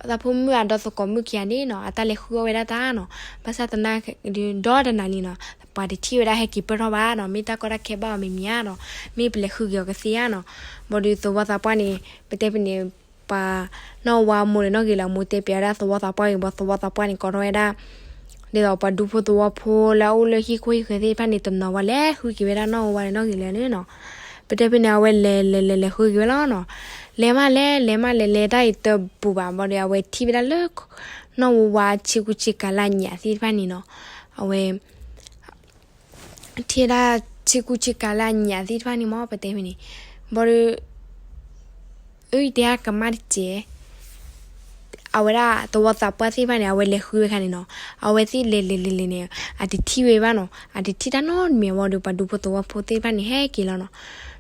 သးဖိမုၣ်အဒီသကိးမုၣ်ခံဂၤန့ၣ်နီၤ အတၢ်လဲၤဃုအီၣ်ဝဲဒၣ်တၢ်နီၤ, ဘၣ်ဆၣ်သနာ်က့ဒီတနၤန့ၣ်နီၤ ပှၤတထံၣ်ဝဲဒၣ်ဟဲက့ၤပၢၢ်ထီၣ်ဘၣ်နီၤ, မ့ၢ်တၢ်ကီတၢ်ခဲဘၣ်အီၤမ့ၢ်မ့ၢ်ဧါနီၤ, မ့ၢ်ပလဲၤဃုက့ၤအီၤကသ့ဧါနီၤ, ဘၣ်ဒီးသဝီသးပှၢ်န့ၣ် ပတဲဖဲန့ၣ် ပှၤ နီၢ်ဝါမိၢ်ဒီးနီၢ်ဂ့ၤလၢာ်အမိၢ်တဲပၠးဝဲဒၣ်သဝီသးပှၢ်အံၤ ဘၣ်သဝီသးပှၢ်န့ၣ် ကိးထီၣ်ဝဲဒၣ် ဒ်သိးပှၤဒူဖိသဝီဖိလၢအအိၣ်လၢဟံၣ်ခိၣ်ဟံၣ်ဃၢၤသ့ၣ်တဖၣ်န့ၣ် တနီၤဝဲ လဲၤဃုက့ၤဝဲဒၣ်နီၢ်ဝါဝါဒီးနီၢ်ဂ့ၤလၢာ်န့ၣ်နီၤ, ပတဲဖဲန့ၣ် အဝဲလဲၤလဲၤလဲၤလဲၤဃုက့ၤဝဲလီၤနီၤ, လဲၤမးလဲၤ လဲၤမးလဲၤ လဲၤတၢ်အံၤတဘူၣ်ဘၣ် ဘၣ်ဒီး အဝဲထံၣ်ဝဲဒၣ်လၢ နီၢ်ဝါဝါဆ့ကူဆ့ကၤလၢအညၣ်သ့ၣ်တဖၣ်န့ၣ်နီၤ, အဝဲ ထံၣ်ဝဲဒၣ်ဆ့ကူဆ့ကၤလၢအညၣ်သ့ၣ်တဖၣ်န့ၣ်မ့ၢ် ပတဲဖဲန့ၣ်, ဘၣ်ဒီး အၢယတဲဟဲကမၣ်တစဲး, အဝဲဒၣ်သဝီသးပှၢ်သ့ၣ်တဖၣ်န့ၣ် အဝဲလဲၤဃုဝဲခါန့ၣ်နီၤ, အဝဲသ့ၣ်လဲၤလဲၤလဲၤလဲၤန့ၣ် အတထံၣ်ဝဲဘၣ်နီၤ, အတထံၣ်တၢ်နီတမံၤဘၣ်ဒီး ပှၤဒူဖိသဝီဖိသ့ၣ်တဖၣ်န့ၣ် ဟဲက့ၤလီၤနီၤ,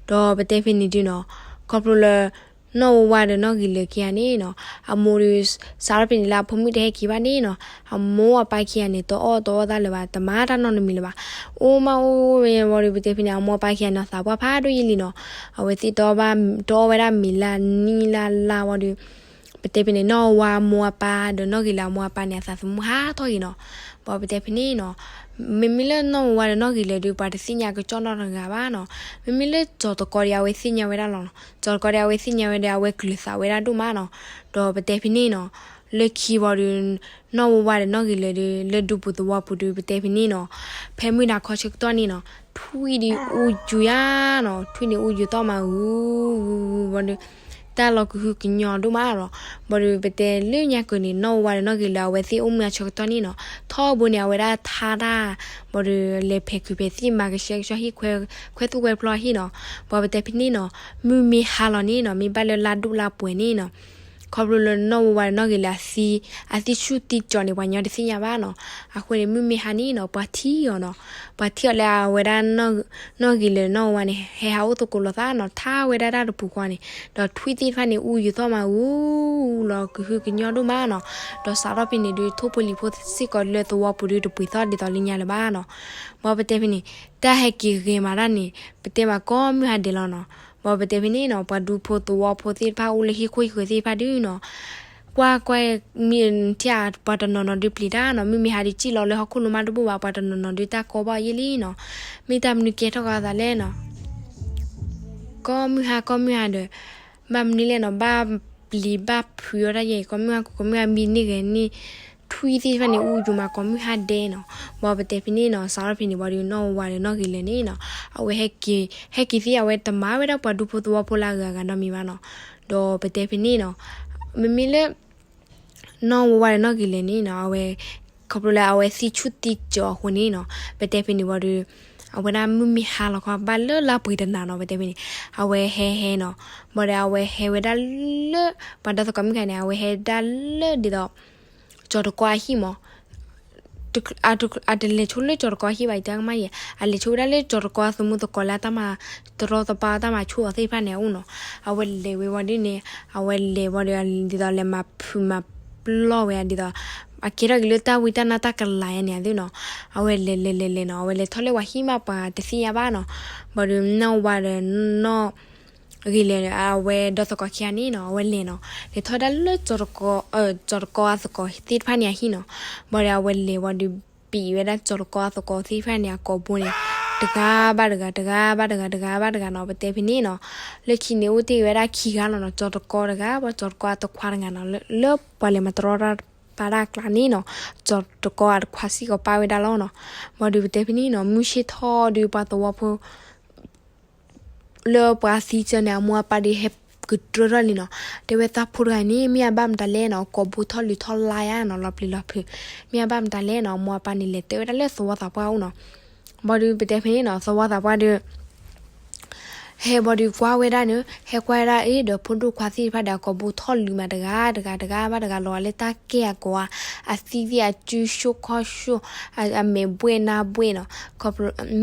ဒီးပတဲဖဲန့ၣ်ဒုနီၤ, ခီဖျိလၢ နီၢ်ဝါဝါဒီးနီၢ်ဂ့ၤလၢာ်ခံဂၤန့ၣ်နီၤ, အမိၢ်ဒီး စးထီၣ်ဖဲန့ၣ်လၢအဖိမုၣ်တဟဲက့ၤဘၣ်န့ၣ်နီၤ, အမိၢ်အပၢ်ခံဂၤန့ၣ် တအီၣ်တအီသၣ်လၢၤဘၣ်, တမၤတၢ်နီတမံၤလၢၤဘၣ်. အိၣ်မးအိၣ်ဝဲဝံၤဒီး ပတဲဖဲန့ၣ် အမိၢ်အပၢ်ခံဂၤန့ၣ် သးပှၢ်ဖးဒိၣ်ယံာ်လံနီၤ, အဝဲသ့ၣ်တအီၣ်ဘၣ် တအီၣ်ဝဲဒၣ်မ့ၤလၢနံၣ်လၢလါဝံၤဒီး ပတဲဖဲန့ၣ် နီၢ်ဝါဝါအမိၢ်အပၢ်ဒီးနီၢ်ဂ့ၤလၢာ်အမိၢ်အပၢ်န့ၣ် အသးသမူဟးထီၣ်က့ၤနီၤ. ဘၣ်ပတဲဖဲန့ၣ်နီၤ, မ့မ့ၢ်လၢနီၢ်ဝါဝါဒီးနီၢ်ဂ့ၤလၢာ်ဒီး ပှၤတသ့ၣ်ညါကကၠီၣ်နီတဂၤဘၣ်နီၤ. မ့မ့ၢ်လၢကၠီၤတကီဒီး အဝဲသ့ၣ်ညါဝဲဒၣ်လီၤနီၤ. ကၠီၤတကီဒီး အဝဲသ့ၣ်ညါဝဲဒီး အဝဲကျၢၤသးဝဲဒၣ်ဒိၣ်မးနီၤ. ဒီးပတဲဖဲန့ၣ်နီၤ, လၢခံဝံၤဒီး နီၢ်ဝါဝါဒီးနီၢ်ဂ့ၤလၢာ်ဒီး လၢဒူပူၤသဝီပူၤဒီး ပတဲဖဲန့ၣ်နီၤ, ဖဲမုၢ်နၤခီဆၢကတီၢ်န့ၣ်နီၤ, ထွံၣ်ဒုးအူယူၤယါနီၤ, ထွံၣ်န့ၣ်အူယူၤသီၣ်မးဂူၤဂူၤဂူၤဝံၤဒီး တၢ်လီၤကဟုကညီၢ်ဒိၣ်မးနီၤ. ဘၣ်ဒီးပတဲလၢညါကၢၤန့ၣ် နီၢ်ဝါဝါဒီးနီၢ်ဂ့ၤလၢာ် အဝဲသ့ၣ်အိၣ်မူအဆၢကတီၢ်န့ၣ်နီၤ, ထီဘိန့ၣ် အဝဲဒၣ်ထါတၢ် ဘၣ်ဒီးလဲၤဖဲးခုးဖဲးသံၣ် မၤကဆှဲကဆှီဟံၣ် ခွဲသူၣ်ခွဲဖျီဟံၣ်နီၤ. ဘၣ်ပတဲဖဲန့ၣ်နီၤ, မုၢ်မ့ၢ်ဟါလီၤန့ၣ်နီၤ, မ့ၢ်ဘၣ်လၢလါဒိၣ်လါပှဲၤန့ၣ်နီၤ, ခီဖျိလၢနီၢ်ဝါဝါဒီးနီၢ်ဂ့ၤလၢာ်အသံ အသံဆူၣ်သံကၠီၤန့ၣ် ပှၤညီတသ့ၣ်ညါဘၣ်နီၤ. အဃိန့ၣ် မုၢ်မ့ၢ်ဟါန့ၣ်နီၤ, ပှၤထံၣ်အီၤနီၤ, ပှၤထံၣ်အီၤလၢအဝဲဒၣ် နီၢ်ဂ့ၤလၢာ်နီၢ်ဝါဝါန့ၣ် ဟဲဟးအိၣ်သကိးလိာ်သးနီၤ, ထါဝဲဒၣ်တၢ်တပူၤဃီန့ၣ်, ဒီးထွံၣ်သ့ၣ်တဖၣ်န့ၣ် အူယူၤသီၣ်မးဂူၤ လီၤကဟုကညီၢ်ဒိၣ်မးနီၤ. ဒီးစးထီၣ်ဖဲန့ၣ်ဒီး ထိၣ်ဖိလံၤဖိစ့ၢ်ကီးလၢသဝီပူၤဒီး တပှ့ၤသီၣ်ဒ်သိးလၢညါလၢၤဘၣ်နီၤ. ဘၣ်ပတဲဖဲန့ၣ်, တၢ်ဟဲက့ၤဂ့ၤမးတၢ်န့ၣ် ပတဲဘၣ်ကိးမုၢ်ဟါဒဲးလီၤနီၤ. ဘၣ်ပတဲဖဲန့ၣ်နီၤ, ပှၤဒူဖိသဝီဖိသ့ၣ်တဖၣ်အိၣ်လၢဟံၣ်ခိၣ်ဟံၣ်ဃၢၤသ့ၣ်တဖၣ်ဒုနီၤ, ကွၢ်ကွၢ် မ့ၢ်ထံၣ်ပှၤတနီၤနီၤဒုးပျံၤတၢ်နီၤ, မုၢ်မ့ၢ်ဟါဒုးစံၣ်လီၤလၢဟီၣ်ခိၣ်လိၤမးတဘၣ်ဘၣ်, ပှၤတနီၤနီၤဒုးတၢ်ကီဘၣ်ယဲၢ်လံနီၤ. မ့ၢ်တၢ်မနုၤကဲထီၣ်ကီးသးလဲၣ်နီၤ. ကိးမုၢ်ဟါကိးမုၢ်ဟါဒီး ဘၣ်မနုၤလဲၣ်နီၤ, ဘၣ်ပျံၤဘၣ်ဖုးအီၣ်တၢ်ယဲၢ် ကိးမုၢ်ဟါကိးမုၢ်ဟါ မံန့ၢ်ဂဲၤန့ၢ် ထွံၣ်သ့ၣ်တဖၣ်န့ၣ် အူယူၤမးကိးမုၢ်ဟါဒဲးနီၤ. ဘၣ်ပတဲဖဲန့ၣ်နီၤ, စးထီၣ်ဖဲန့ၣ်ဝံၤဒီး နီၢ်ဝါဝါဒီးနီၢ်ဂ့ၤလၢာ်န့ၣ်နီၤ, အဝဲဟဲက့ၤ ဟဲက့ၤသ့ၣ် အဝဲတမၤဝဲဒၣ်ပှၤဒူဖိသဝီဖိလၢအဂၤဂၤနီတမံၤဘၣ်နီၤ. ဒီးပတဲဖဲန့ၣ်နီၤ, မ့မ့ၢ်လၢ နီၢ်ဝါဝါဒီးနီၢ်ဂ့ၤလၢာ်န့ၣ်နီၤ, အဝဲ ခီဖျိလၢအဝဲသံဆူၣ်သံကၠီၤအဃိန့ၣ်နီၤ, ပတဲဖဲန့ၣ်ဝံၤဒီး အဝဲဒၣ်မုၢ်မ့ၢ်ဟါလီၤခီ ဘၣ်လၢလါပှဲၤတနၤနီၤ, ပတဲဖဲန့ၣ် အဝဲဟဲဟဲနီၤ. ဘၣ်ဒီးအဝဲဟဲဝဲဒၣ်လၢ ပှၤဒီသကိးမုၣ်တဂၤန့ၣ် အဝဲဟဲဒၣ်လၢဒ်သိး ကၠီၤတကီအဟံၣ်မး အတလဲၤဆိလၢကၠီၤတကီအဟံၣ်ဘၣ် ယတဲကမၣ်ယဲၢ်, အလဲၤဆိဝဲဒၣ်လၢကၠီၤတကီအသမူသကိးလၢအတၢ်မၤတရီတပါ တၢ်မၤဆူၣ်အီၤသ့ၣ်တဖၣ်န့ၣ်အအိၣ်နီၤ. အဝဲလဲၤဝဲဝံၤဒ်န့ၣ် အဝဲလဲၤဝံၤဒီး ဒ်သိးလဲၤမၤဖုးမၤပျီၢ်ဝဲဒ်သိး အကဲထီၣ်က့ၤလၢတၢ်ဝံတၢ်နါတၢ်ကလၤယဲန့ၣ်အသိးနီၤ. အဝဲလဲၤလဲၤလဲၤလဲၤနီၤ, အဝဲလဲၤထီၣ်လၢပှၤဟံၣ်မး ပှၤတသ့ၣ်ညါဘၣ်နီၤ. ဘၣ်ဒီးနီၢ်ဝါဝါဒီးနီၢ် ဂ့ၤလၢာ် အဝဲဒီသကိးခံဂၤန့ၣ်နီၤ, အဝဲလဲၤနီၤ, လဲၤထီၣ်ဒၣ်လၢ ကၠီၤတကီအသကိးသ့ၣ်တဖၣ်န့ၣ်အဟံၣ်နီၤ. ဘၣ်ဒီးအဝဲလဲၤဝံၤဒီး ပံာ်ဝဲဒၣ်ကၠီၤတကီအသကိးသ့ၣ်တဖၣ်န့ၣ် အကိာ်ဘိန့ၣ် တဂၤဘၣ်တဂၤ တဂၤဘၣ်တဂၤ တဂၤဘၣ်တဂၤနီၤ, ပတဲဖဲန့ၣ်နီၤ. လၢခံန့ၣ်အိၣ်တ့ၢ်ဝဲဒၣ်ခံဂၤလီၤနီၤ, ကၠီၤတကီတဂၤ ပှၤကၠီၤတကီအတခွါတဂၤနီၤ, လၢပှၤလဲၤမၤတရီတပါတၢ်အကျါန့ၣ်နီၤ, ကၠီၤတကီအတခွါစ့ၢ်ကီးပၢ်ဝဲဒၣ်လီၤနီၤ. ဘၣ်ဒီးပတဲဖဲန့ၣ်နီၤ, မုၢ်ဆ့ၣ်ထီၣ်ဒီးပှၤသဝီဖိ လၢပှၤသံကၢန့ၣ် အမိၢ်အပၢ်ဒီးဟဲကတြၢထီၣ်လံနီၤ. တဲဝဲသးဖိတဂၤန့ၣ် မ့ၢ်အဘၣ်မတၤလဲၣ်နီၤ, ကိာ်ဘိထီၣ်လုးထီၣ်လါယါနီၤ, လီၤပျံၤလီၤဖုး, မ့ၢ်အဘၣ်မတၤလဲၣ်နီၤ. အမိၢ်အပၢ်န့ၣ် လဲၤတဲဝဲဒၣ်လၢသဝီသးပှၢ်အိၣ်နီၤ. ဘၣ်ဒီးပတဲဖဲန့ၣ်နီၤ, သဝီသးပှၢ်ဒီး ဟဲဘၣ်ဒီးကွၢ်ဝဲဒၣ်န့ၣ်, ဟဲကွၢ်ဝဲဒၣ်အ့ၣ် ဒီးဖိဒိၣ်ခွါသ့ၣ်တဖၣ်ဒီး အကိာ်ဘိထီၣ်လုးမးတဂၤတဂၤတဂၤဘၣ်တဂၤလီၤ, လၢတၢ်ကဲအကိာ်ဧါ, အသံၣ်သ့ၣ်အစုဆိၣ်ခီၣ်ဆိၣ်, အမဲာ်ဘှဲၣ်နါဘှဲၣ်နီၤ,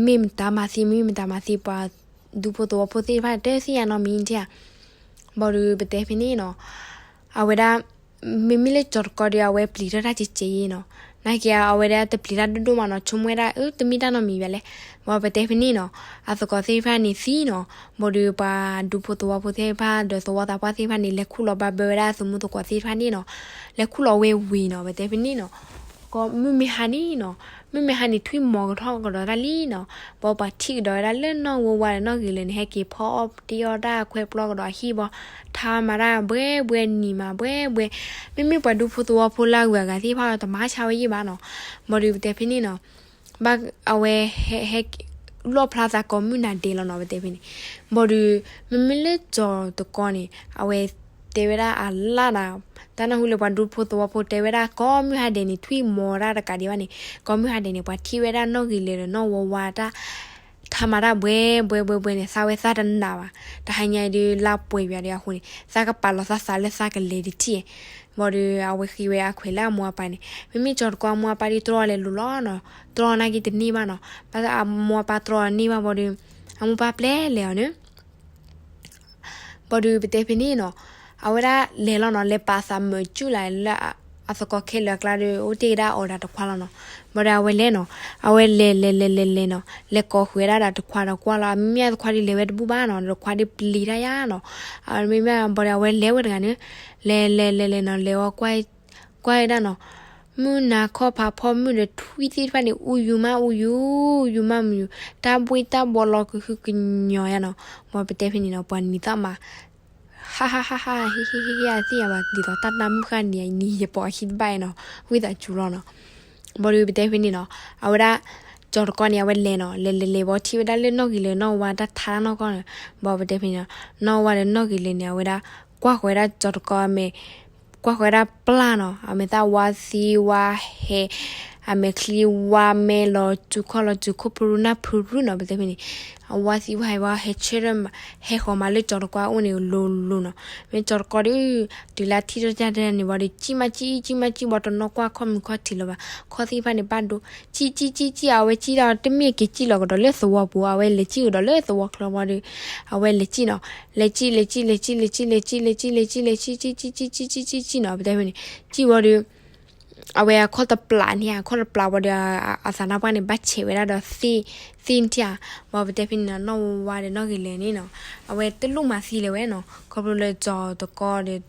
မ့ၢ်မတၤမၤသံ မ့ၢ်မတၤမၤသံ ပှၤဒူဖိသဝီဖိသ့ၣ်တဖၣ် တသ့ၣ်ညါနီတမံၤဧါ. ဘၣ်ဒီးပတဲဖဲန့ၣ်နီၤ, အဝဲဒၣ် မ့မ့ၢ်လၢကၠီၤတကီဒီး အဝဲပျံၤထီၣ်တၢ်ကဲးကဲးယဲနီၤ, နာ်က့အဝဲဒၣ်တပျံၤတၢ်ဒိၣ်ဒိၣ်မးနီၤ, ဆိကမိၣ်ဝဲဒၣ် အၢ တမ့ၢ်တၢ်နီတမံၤဘၣ်လဲၣ်. ဘၣ်ပတဲဖဲန့ၣ်နီၤ, အသကိးသ့ၣ်တဖၣ်န့ၣ်သံနီၤ, ဘၣ်ဒီးပှၤဒူဖိသဝီဖိသ့ၣ်တဖၣ် ဒီးသဝီသးပှၢ်သ့ၣ်တဖၣ်န့ၣ် လဲၤခူၣ်လီၤဘၣ်ဘၢဝဲဒၣ်အသမူသကိးသ့ၣ်တဖၣ်န့ၣ်နီၤ, လဲၤခူၣ်လီၤဝဲဝံၤနီၤ, ပတဲဖဲန့ၣ်နီၤ ကီးမုၢ်မ့ၢ်ဟါန့ၣ်နီၤ, မုၢ်မ့ၢ်ဟါန့ၣ် ထွံၣ်မီၤကထီၣ်ကဒီးတၢ်လံနီၤ, ဘၣ်ပှၤထံၣ်ကဒီးဝဲဒၣ်လၢနီၢ်ဝါဝါဒီးနီၢ်ဂ့ၤလၢာ်န့ၣ် ဟဲက့ၤဖီအီၣ်တ့ၢ်အီၣ်တၢ်ခွဲပျီကဒီးအဟံၣ်ဘၣ်, ထါမၤတၢ်ဘှဲဘှဲ နံၤမၤဘှဲဘှဲ, မ့မ့ၢ်ပှၤဒူဖိသဝီဖိလၢအဂုၤအဂၤသ့ၣ်တဖၣ် တမၤဆါဝဲယံာ်ဘၣ်နီၤ, ဘၣ်ဒီးပတဲဖဲန့ၣ်နီၤ ဘၣ်အဝဲဟဲ ဟဲ လီၣ်ဖျါသးကိးမုၢ်နၤဒဲးလီၤနီၤ ပတဲဖဲန့ၣ်, ဘၣ်ဒီး မ့မ့ၢ်လၢကၠီၤတကီန့ၣ် အဝဲတဲဝဲဒၣ်အလၣ်ဒီး တၢ်နၢ်ဟူလၢပှၤဒူဖိသဝီဖိတဲဝဲဒၣ် ကိးမုၢ်ဟါဒဲးန့ၣ် ထွံၣ်မီၤတၢ်တကးဒံးဘၣ်န့ၣ်, ကိးမုၢ်ဟါဒဲးန့ၣ် ပှၤထံၣ်ဝဲဒၣ်နီၢ်ဂ့ၤလၢာ်ဒီးနီၢ်ဝါဝါတၢ် ထါမၤတၢ်ဘှဲဘှဲဘှဲဘှဲန့ၣ် သးဝဲသးတနာ်ဘၣ်, တဟါညါအံၤဒီး လါပှဲၤယွၤဒီးအဃိန့ၣ် သးကပာ်လီၤသးသးလၢသးကလဲၤတထံၣ်, ဘၣ်ဒီးအဝဲဃ့ဝဲအခွဲးလၢအမိၢ်အပၢ်န့ၣ်, မ့မ့ၢ်ကၠီၤတကီအမိၢ်အပၢ်ဒီးတြီလဲၤလိၤလီၤနီၤ, တြီနာ်က့တန့ၢ်ဘၣ်နီၤ, ဘၣ်အမိၢ်အပၢ်တြီန့ၢ်ဘၣ်ဘၣ်ဒီး အမိၢ်ပၢ်ပျဲလဲၤအီၤန့ၣ် ဘၣ်ဒီးပတဲဖဲန့ၣ်နီၤ, အဝဲဒၣ်လဲၤလီၤနီၤ, လဲၤပာ်သးမုာ်ကူၣ်လၢ်လၢအသကိးခဲလၢာ်အကျါဒီး အိၣ်တ့ၢ်ကဒါအီၣ်တၢ်တခွါလီၤနီၤ. ဘၣ်ဒီးအဝဲလဲၤနီၤ, အဝဲလဲၤလဲၤလဲၤလဲၤလဲၤနီၤ, လဲၤကိးဃုာ်ဝဲဒၣ်ဒီးတခွါဒီးကွၢ်လီၤ, အမ့ၢ်အသခွါဒ်လဲၤဝဲတဘူၣ်ဘၣ်နီၤ, တခွါဒ်ပျံၤတၢ်ယါနီၤ. အမ့ၢ်ဘၣ်ဘၣ်ဒီးအဝဲလဲၤဝဲတဂၤန့ၣ်, လဲၤလဲၤလဲၤလဲၤနီၤ, လဲၤဝဲ ကွၢ်ဝဲဒၣ်နီၤ, မုၢ်နၤခီၣ်ဖးဖီမုၢ်ဒီးထွံၣ်သ့ၣ်တဖၣ်န့ၣ် အူယူၤမးအူယူၤ, ယူၤမးမယူၤ, တၢ်ဘှ့ၣ်တၢ်ဘှီလီၤကဟုကညီၤယါနီၤ. ဘၣ်ပတဲဖဲန့ၣ်နီၤ, ပှၤနံၤသၣ်မး ဟါဟါဟါဟါ ဟ့ဟ့ဟ့ဟ့ အသ့ၣ်ညါဘၣ် ဒ်သိးတၢ်နါမုၣ်ဃၣ်နံၤအံၤ နံၤယပီၤအခံတဘၣ်နီၤ, ဝံသးစူၤလီၤနီၤ. ဘၣ်ဒီးပတဲဖဲန့ၣ်နီၤ, အဝဲဒၣ် ကၠီၤတကီန့ၣ် အဝဲလဲၤနီၤ, လဲၤလဲၤလဲၤဘၣ်ထံၣ်ဝဲဒၣ်လၢနီၢ်ဂ့ၤလၢာ်နီၢ်ဝါတၢ်ထါတၢ်နီၢ်ကီၢ်န့ၣ်, ဘၣ်ပတဲဖဲန့ၣ်နီၤ, နီၢ်ဝါဒီးနီၢ်ဂ့ၤလၢာ်န့ၣ် အဝဲဒၣ် ကွၢ်ဃီၤဝဲဒၣ်ကၠီၤတကီအမဲာ် ကွၢ်ဃီၤဝဲဒၣ်ပျၢ်နီၤ, အမဲာ်သၣ်ဝါသံဝါဟဲ, အမဲာ်ချံဝါမဲလီၤစူၤခီၣ်လီၤစူၤခိၣ်ဖုရူနၢ်ဖုရူနီၤ, ပတဲဖဲန့ၣ်, အဝါသံဝါဟဲဝဲဟဲဆၢထၢၣ်, ဟဲဃီၤမးလၢကၠီၤတကီအအိၣ်န့ၣ်လိၤလိၤနီၤ. မ့ၢ်ကၠီၤတကီဒီး တုၤလၢထံၣ်ထီၣ်တၢ်တၢ်န့ၣ်ဝံၤဒီး ကံၣ်မးကံၣ် ကံၣ်မးကံၣ် ဘၣ်တနီၣ်ကွၢ်ခီၣ်မုၢ်ခီၣ်ထံးလၢၤဘၣ်, ခီၣ်သ့ၣ်တဖၣ်န့ၣ် ဘၣ်ဒိ, ကံၣ်ကံၣ်ကံၣ်ကံၣ် အဝဲကံၣ်ဒီးတမ့ၢ်က့ၤကံၣ်လီၤကဒီးလၢသဝီပူၤ, အဝဲလဲၤကံၣ်ကဒီးလၢသဝီချၢဝံၤဒီး အဝဲလဲၤကံၣ်နီၤ, လဲၤကံၣ်လဲၤကံၣ်လဲၤကံၣ်လဲၤကံၣ်လဲၤကံၣ်လဲၤကံၣ်လဲၤကံၣ်လဲၤကံၣ် ကံၣ်ကံၣ်ကံၣ်ကံၣ်ကံၣ်နီၤ, ပတဲဖဲန့ၣ်, ကံၣ်ဝံၤဒီး အဝဲအခီၣ်တပျးန့ၣ် အခီၣ်တပျးဝံၤဒီး အသးနါပှၢ်န့ၣ် ဘၣ်ဆဲးဝဲဒၣ်ဒီးသ့ၣ်, သ့ၣ်ထံၣ်ဧါ, ဘၣ်ပတဲဖဲန့ၣ်နီၤ, နီၢ်ဝါဒီးနီၢ်ဂ့ၤလၢာ်န့ၣ်နီၤ, အဝဲတလိၣ်မၤသံလၢၤဝဲနီၤ, ခီဖျိလၢကၠီၤတကီဒီး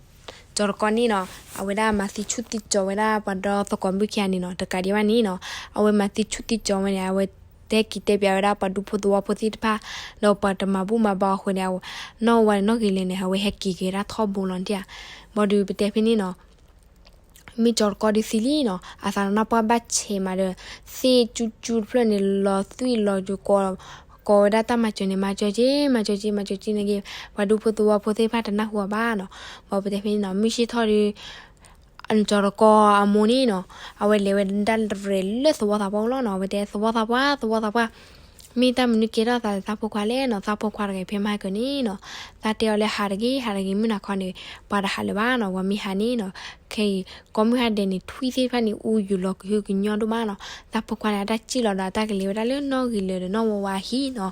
ကၠီၤတကီန့ၣ်နီၤ, အဝဲဒၣ်မၤသံဆူၣ်သံကၠီၤဝဲဒၣ်ပှၤဒီသကိးမုၣ်ခံဂၤန့ၣ်နီၤ, တကးဒံးဘၣ်န့ၣ်နီၤ, အဝဲမၤသံဆူၣ်သံကၠီၤဝဲန့ၣ် အဝဲတဲက့ၤတဲပၠးဝဲဒၣ်ပှၤဒူဖိသဝီဖိသ့ၣ်တဖၣ်, ဒီးပှၤတမၤဘူၣ်မၤဘါအဃိန့ၣ်, နီၢ်ဝါဒီးနီၢ်ဂ့ၤလၢာ်န့ၣ် အဝဲဟဲက့ၤက့ၤဝဲဒၣ်ထီဘိလီၤန့ၣ်ဧါ, ဘၣ်ဒီးပတဲဖဲန့ၣ်နီၤ မ့ၢ်ကၠီၤတကီဒီးသံလံနီၤ, အသးနါပှၢ်ဘၣ်ဆဲးမးဒီး သ့ၣ်ကၠူကၠူတဖျၢၣ်န့ၣ် လီၤသွံၣ်လီၤကၠူၤ ကိးဝဲဒၣ်တၢ်မၤစၢၤန့ၣ် မၤစၢၤက့ၤ မၤစၢၤက့ၤ မၤစၢၤက့ၤန့ၣ်က့ၤ, ပှၤဒူဖိသဝီဖိသ့ၣ်တဖၣ်တနၢ်ဟူအီၤဘၣ်နီၤ, ဘၣ်ပတဲဖဲန့ၣ်နီၤ, မုၢ်ဆ့ၣ်ထီၣ်ဒီး ကၠီၤတကီအမိၢ်န့ၣ်နီၤ, အဝဲလဲၤဝဲဒၣ်ရဲၣ်လၢသဝီသးပှၢ်အိၣ်လီၤနီၤ, အဝဲတဲသဝီသးပှၢ် သဝီသးပှၢ် မ့ၢ်တၢ်မနုၤကဲထီၣ်သးလၢသးဖိခွါလဲၣ်နီၤ, သးဖိခွါတဂၤဖဲမဟါကၢန့ၣ်နီၤ, သးတဲအီၤလၢဟးတဂ့ၤ ဟးတဂ့ၤ မုၢ်နၤခီန့ၣ် ပှၤတဟးလၢၤဘၣ်နီၤ, ပှၤမ့ၢ်ဟးန့ၣ်နီၤ, ခဲအံၤ ကိးမုၢ်ဟါဒဲးန့ၣ် ထွံၣ်သ့ၣ်တဖၣ်န့ၣ် အူယူၤလီၤကဟုကညီၢ်ဒိၣ်မးနီၤ, သးဖိခွါန့ၣ် အတၢ်စံၣ်လီၤဒီးအတၢ်ကလဲၤဝဲဒၣ်လၢနီၢ်ဂ့ၤလၢာ်ဒီးနီၢ်ဝါဝါအဟံၣ်နီၤ,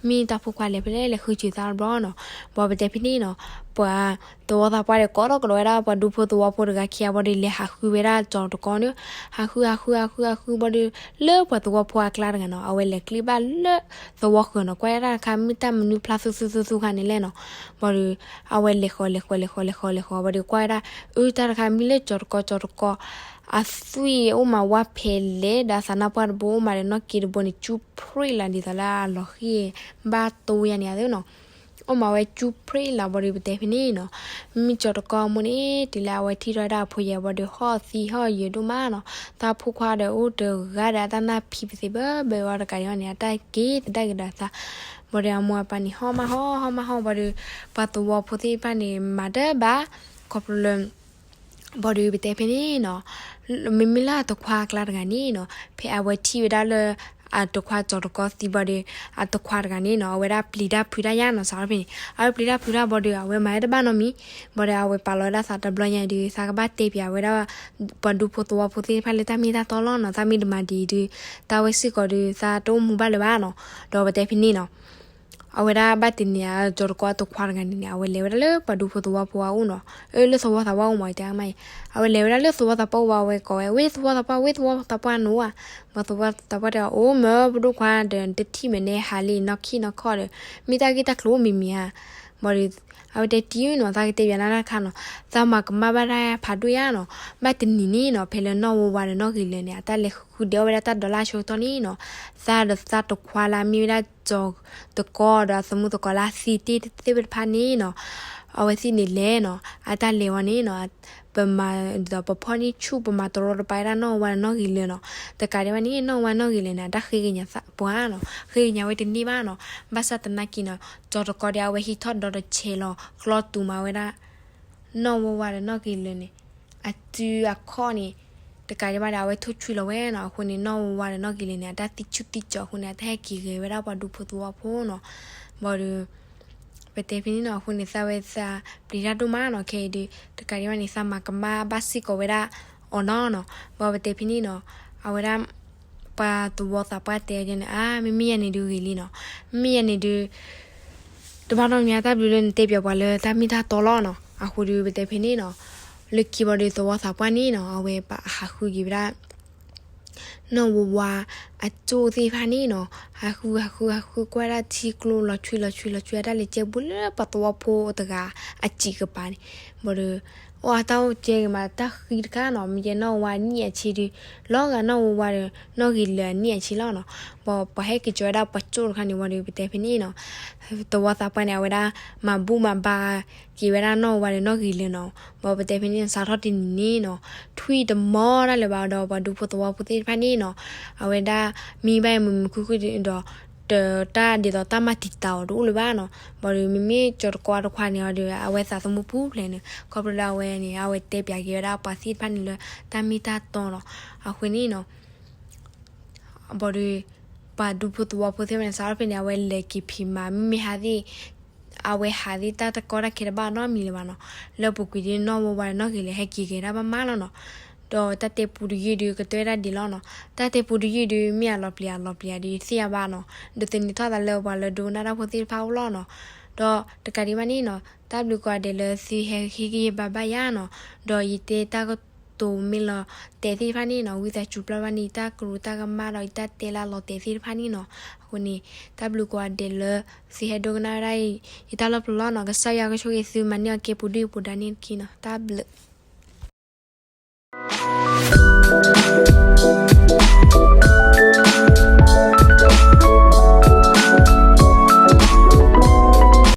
မ့ၢ်တၢ်ဖိခွါလဲၤဖဲလဲၣ်လဲၤဃုစၢၤသးတဘျီနီၤ, ဘၣ်ပတဲဖဲန့ၣ်နီၤ, ပှၤသဝီသးပှၢ်ဒီး ကိးထီၣ်ကဒီးဝဲဒၣ်ပှၤဒူဖိသဝီဖိတဂၤခံဂၤဘၣ်ဒီး လဲၤဟးဃုဝဲဒၣ်ကၠီၤတကီန့ၣ်, ဟးဃု ဟးဃု ဟးဃု ဟးဃုဘၣ်ဒီး လၢပှၤသဝီဖိအကျါတဂၤနီၤ, အဝဲလဲၤကျ့ဘၣ်လၢသဝီဃၢၤနီၤ, ကွၢ်ဝဲဒၣ်တခါ မ့ၢ်တၢ်မနုၤဖျါသူသူသူသူခါန့ၣ်လဲၣ်နီၤ, ဘၣ်ဒီး အဝဲလဲၤဃီၤ လဲၤဃီၤ လဲၤဃီၤ လဲၤဃီၤ လဲၤဃီၤဘၣ်ဒီး ကွၢ်ဝဲဒၣ် အၢ တၢ်တခါမ့ၢ်လၢကၠီၤတကီ ကၠီၤတကီ အသွံၣ်အိၣ်မးဝါဖဲလဲၣ်ဒီး အသးနါပှၢ်တဘိအိၣ်မးဒီး နီၢ်က့တဘိန့ၣ် ကၠူဖြ့ၣ်လီၤဒ်သိးလၢအလီၤဃံၢ်ဘၣ်တိၢ်ယါန့ၣ်အသိးနီၤ, အိၣ်မးဝဲကၠူဖြ့ၣ်လီၤဘၣ်ဒီး ပတဲဖဲန့ၣ်နီၤ, မ့ၢ်ကၠီၤတကီအမိၢ်န့ၣ် တုၤလၢအဝဲထံၣ်ထီၣ်ဝဲဒၣ်အဖိယဲၢ်ဘၣ်ဒီး ဟီၣ်သံဟီၣ်ယၢၤဒိၣ်မးနီၤ, သးဖိခွါဒီးအိၣ်တဂၤဒီး အတၢ်နၢ်ဖံးပသ့ၣ်ဘၣ်ဘၣ်ဝဲတကးဒံးဘၣ်န့ၣ် အတၢ်က့ၤသဒၣ်က့ၤဒီးအသး, ဘၣ်ဒီးအမိၢ်အပၢ်န့ၣ် ဟီၣ်မးဟီၣ် ဟီၣ်မးဟီၣ်ဘၣ်ဒီး ပှၤသဝီဖိသ့ၣ်တဖၣ်န့ၣ် မၤတဘၣ် ခီဖျိလၢ ဘၣ်ဒီးပတဲဖဲန့ၣ်နီၤ, မ့မ့ၢ်လၢအတခွါအကျါတဂၤန့ၣ်နီၤ, ဖဲအဝဲထံၣ်ဝဲဒၣ်လၢ အတခွါကၠီၤတကီသံဘၣ်ဒီး အတခွါတဂၤန့ၣ်နီၤ အဝဲဒၣ်ပျံၤတၢ်ဖုးတၢ်ယါနီၤ စးထီၣ်ဖဲန့ၣ် အဝဲပျံၤတၢ်ဖုးတၢ်ဘၣ်ဒီး အဝဲမၤတဘၣ်နီတမံၤ, ဘၣ်ဒီးအဝဲပာ်လီၤဝဲဒၣ်သးတဘျီညါဒီး သးကဘၣ်တဲပၠးဝဲဒၣ် ပှၤဒူဖိသဝီဖိသ့ၣ်တဖၣ်လၢတၢ်မ့ၢ်တၢ်တီလီၤနီၤ, တၢ်မ့ၢ်တမၤဒ်အံၤဒီး တၢ်ဝဲစ့ၢ်ကီးဒီး သးတအိၣ်မူဘၣ်လၢၤဘၣ်နီၤ, ဒီးပတဲဖဲန့ၣ်နီၤ အဝဲဒၣ်ဘၣ်တနံၤ ကၠီၤတကီအတခွါတဂၤန့ၣ်န့ၣ် အဝဲလဲၤဝဲဒၣ်လၢပှၤဒူဖိသဝီဖိအအိၣ်နီၤ, အၢ လၢသဝီသးပှၢ်အိၣ်မး တဲမးအံၤ, အဝဲလဲၤဝဲဒၣ်လၢသဝီသးပှၢ်အိၣ်ဘၣ် အဝဲကိးဝဲ ဝ့ၢ်သဝီသးပှၢ် ဝ့ၢ်သဝီသးပှၢ်နအိၣ်ဧါ, ဘၣ်သဝီသးပှၢ်တဲ အိၣ်မ့ၢ်ပဒိၣ်ခွါဒီး တထံၣ်မဲာ်နဲဟးလံနီၢ်ခံနီၢ်ခီၣ်ဒီး မ့ၢ်တၢ်ဂ့ၢ်တၢ်ကျိၤအိၣ်မံၤမံၤဧါ, ဘၣ်ဒီး အဝဲတဲတံၢ်နီၤ သးကတဲပၠးနၤတၢ်တခါနီၤ, သးမၤကမၣ်ဘၣ်တၢ်ဖးဒိၣ်ယါနီၤ, ဘၣ်တနံၤန့ၣ်နီၤ ဖဲလၢနီၢ်ဝါဝါဒီးနီၢ်ဂ့ၤလၢာ်န့ၣ် အတၢ်လဲၤဃုဒဲးအီၣ်ဝဲဒၣ်တၢ်ဒီးလၢအဆၢကတီၢ်န့ၣ်နီၤ, သးဒီးသးတခွါလၢအမ့ၢ်ဝဲဒၣ်ကၠီၤတကီဒီးအသမူသကိးလၢအသံတ့ၢ်သ့ၣ်တဖၣ်န့ၣ်နီၤ, အဝဲသ့ၣ်န့ၣ်လဲၤနီၤ အတၢ်လဲၤဝဲန့ၣ်နီၤ, ပမၤဒီး ပဖီၣ်န့ၢ်ဆူၣ် ပမၤတရီတပါဝဲဒၣ်နီၢ်ဝါဝါနီၢ်ဂ့ၤလၢာ်နီၤ, တကးဒံးဘၣ်န့ၣ် နီၢ်ဝါဝါနီၢ်ဂ့ၤလၢာ်န့ၣ် အတၢ်ဃ့ကညးပှၤနီၤ, ဃ့ကညးဝဲတန့ၢ်ဘၣ်နီၤ, ဘၣ်ဆၣ်သနာ်က့နီၤ ကၠီၤတကီဒီး အဝဲဟံးထီၣ်ဒီတဆဲးလီၤ ကျီတူာ်မၤဝဲဒၣ် နီၢ်ဝါဝါဒီးနီၢ်ဂ့ၤလၢာ်န့ၣ် အစုအခီၣ်န့ၣ် တကးဒံးဘၣ်ဒီး အဝဲထိၣ်ဆွံလီၤဝဲနီၤ, အဃိန့ၣ် နီၢ်ဝါဝါဒီးနီၢ်ဂ့ၤလၢာ်န့ၣ် အတၢ်သံဆူၣ်သံကၠီၤအဃိန့ၣ် အတၢ်ဟဲက့ၤဂဲၤဝဲဒၣ်ပှၤဒူဖိသဝီဖိနီၤ, ဘၣ်ဒီး ပတဲဖဲန့ၣ်နီၤ အဃိန့ၣ် သးဝဲသးပျံၤတၢ်ဒိၣ်မးနီၤ, ခဲအံၤဒီး တကးဒံးဘၣ်န့ၣ် သးမၤကမၣ်ဘၣ်စ့ၢ်ကီးဝဲဒၣ်အီၤနီၤနီၤ, ဘၣ်ပတဲဖဲန့ၣ်နီၤ အဝဲဒၣ် ပှၤသဝီသးပှၢ်တဲန့ၣ် အါ မ့မ့ၢ်ယၤန့ၣ်ဒုးဂ့ၤလံနီၤ, မ့မ့ၢ်ယၤန့ၣ်ဒုး တဘၣ်နီတမံၤ တၢ်ဘျုးလၢနတဲပၠးပှၤလၢတၢ်မ့ၢ်တၢ်တီလီၤနီၤ. အဃိဒီးပတဲဖဲန့ၣ်နီၤ, လၢခံဘီဒီးသဝီသးပှၢ်န့ၣ်နီၤ အဝဲပဟးဃုက့ၤဝဲဒၣ် နီၢ်ဝါဝါအကၠိၣ်သ့ၣ်တဖၣ်န့ၣ်နီၤ, ဟးဃုဟးဃုဟးဃုကွၢ်ဒၣ်ထံကျိလီၤဆွံလီၤဆွံလီၤဆွံ အတၢ်လဲၤကဲဘူးလၢပှၤသဝီဖိတဂၤအစံာ်ကပၤန့ၣ်, ဘၣ်ဒီး အိၣ်အတၢ်အိၣ်ကဲက့ၤမးတၢ်ဃံတခါနီၤ, မ့ၢ်ကဲနီၢ်ဝါနံၣ်အဆ့ဒီး လီၤဂာ်နီၢ်ဝါဝါဒီး နီၢ်ဂ့ၤလၢာ်အနံၣ်အဆ့လီၤနီၤ. ဘၣ်ပှၤဟဲက့ၤကၠီဝဲဒၣ်ပှၤကၠိၣ်တခါန့ၣ်ဝံၤဒီး ပတဲဖဲန့ၣ်နီၤ, သဝီသးပှၢ်န့ၣ် အဝဲဒၣ်မၤဘူၣ်မၤဘါက့ၤဝဲဒၣ်နီၢ်ဝါဝါဒီးနီၢ်ဂ့ၤလၢာ်နီၤ. ဘၣ်ပတဲဖဲန့ၣ် စးထီၣ်တနံၤန့ၣ်နီၤ, ထွံၣ်တမီတၢ်လၢၤဘၣ်ဒီး ပှၤဒူဖိသဝီဖိသ့ၣ်တဖၣ်န့ၣ်နီၤ, အဝဲဒၣ်မံဘၣ်မုာ်မုာ်ခုၣ်ခုၣ်ဒီး တၢ်ဒ်သိးတၢ်မၤတံာ်တာ်အီၤတအိၣ်လၢၤဘၣ်နီၤ. ဘၣ်ဒီးမ့မ့ၢ်ကၠီတကွၢ်တခွါန့ၣ်အီၤဒီး အဝဲသးသမူပူၤဖျဲးန့ၣ် ခီဖျိလၢအဝဲန့ၣ် အဝဲတဲပၠးက့ၤဝဲဒၣ်ပှၤသ့ၣ်တဖၣ်န့ၣ်လၢတၢ်မ့ၢ်တၢ်တီနီၤ. အဃိန့ၣ်နီၤ ဘၣ်ဒီး ပှၤဒူဖိသဝီဖိသ့ၣ်တဖၣ်န့ၣ် စးထီၣ်ဖဲန့ၣ် အဝဲလဲၤက့ၤဖံးမၤ မ့မ့ၢ်ဟးသ့ၣ် အဝဲဟးသ့ၣ်တၢ်တကီတၢ်ခဲတဘၣ်နီတမံၤလၢၤဘၣ်နီၤ. လၢပူၤကွံာ်ဒ်နီၢ်ဝါဝါဒီးနီၢ်ဂ့ၤလၢာ်ဟဲက့ၤက့ၤဒၣ်ဘၣ်မးလီၤနီၤ. ဒီးတၢ်တဲပူတယုၢ်ဒုးကတၢၢ်ဒၣ်ဒံးလီၤနီၤ. တၢ်တဲပူတယုၢ်ဒုး မ့ၢ်အလီၤပျံၤအလီၤပျံၤဒုး ယသ့ၣ်ညါဘၣ်နီၤ. ဒီးသန့ၤထီၣ်သးလၢပှၤလၢဒိကနၣ်တၢ်ဖိသ့ၣ်တဖၣ်အိၣ်လီၤနီၤ. ဒီးတကးဒံးဘၣ်န့ၣ်နီၤ, တၢ်ဘျုးကိးဂၤဒဲးလၢသုဟဲဟ့ၣ်ဂံၢ်ဟ့ၣ်ဘါဘၣ်ယၤနီၤ. ဒီးယတဲတၢ်ကတိၤမ့ၢ်လီၤတဲာ်သ့ၣ်တဖၣ်န့ၣ်နီၤ, ဝံသးစူၤပျၢ်ဘၣ်န့ၣ် ယတၢ်ကရူၢ်တၢ်ကမၣ်ဒီးယတၢ်တဲလၢအလီၤတဲာ်သ့ၣ်တဖၣ်န့ၣ်နီၤ. အဃိန့ၣ် တၢ်ဘျုးကိးဂၤဒဲးလၢ သုဟဲဒိကနၣ်ဝဲဒၣ် ယတၢ်လီၢ်ပျီလီၤနီၤ. ကစၢ်ယွၤကဆိၣ်ဂ့ၤသုမၤန့ၢ်အီၤကဲပူၤဒုၣ်ပူၤဒါန့ၣ်တက့ၢ်နီၤ. တၢ်ဘျုး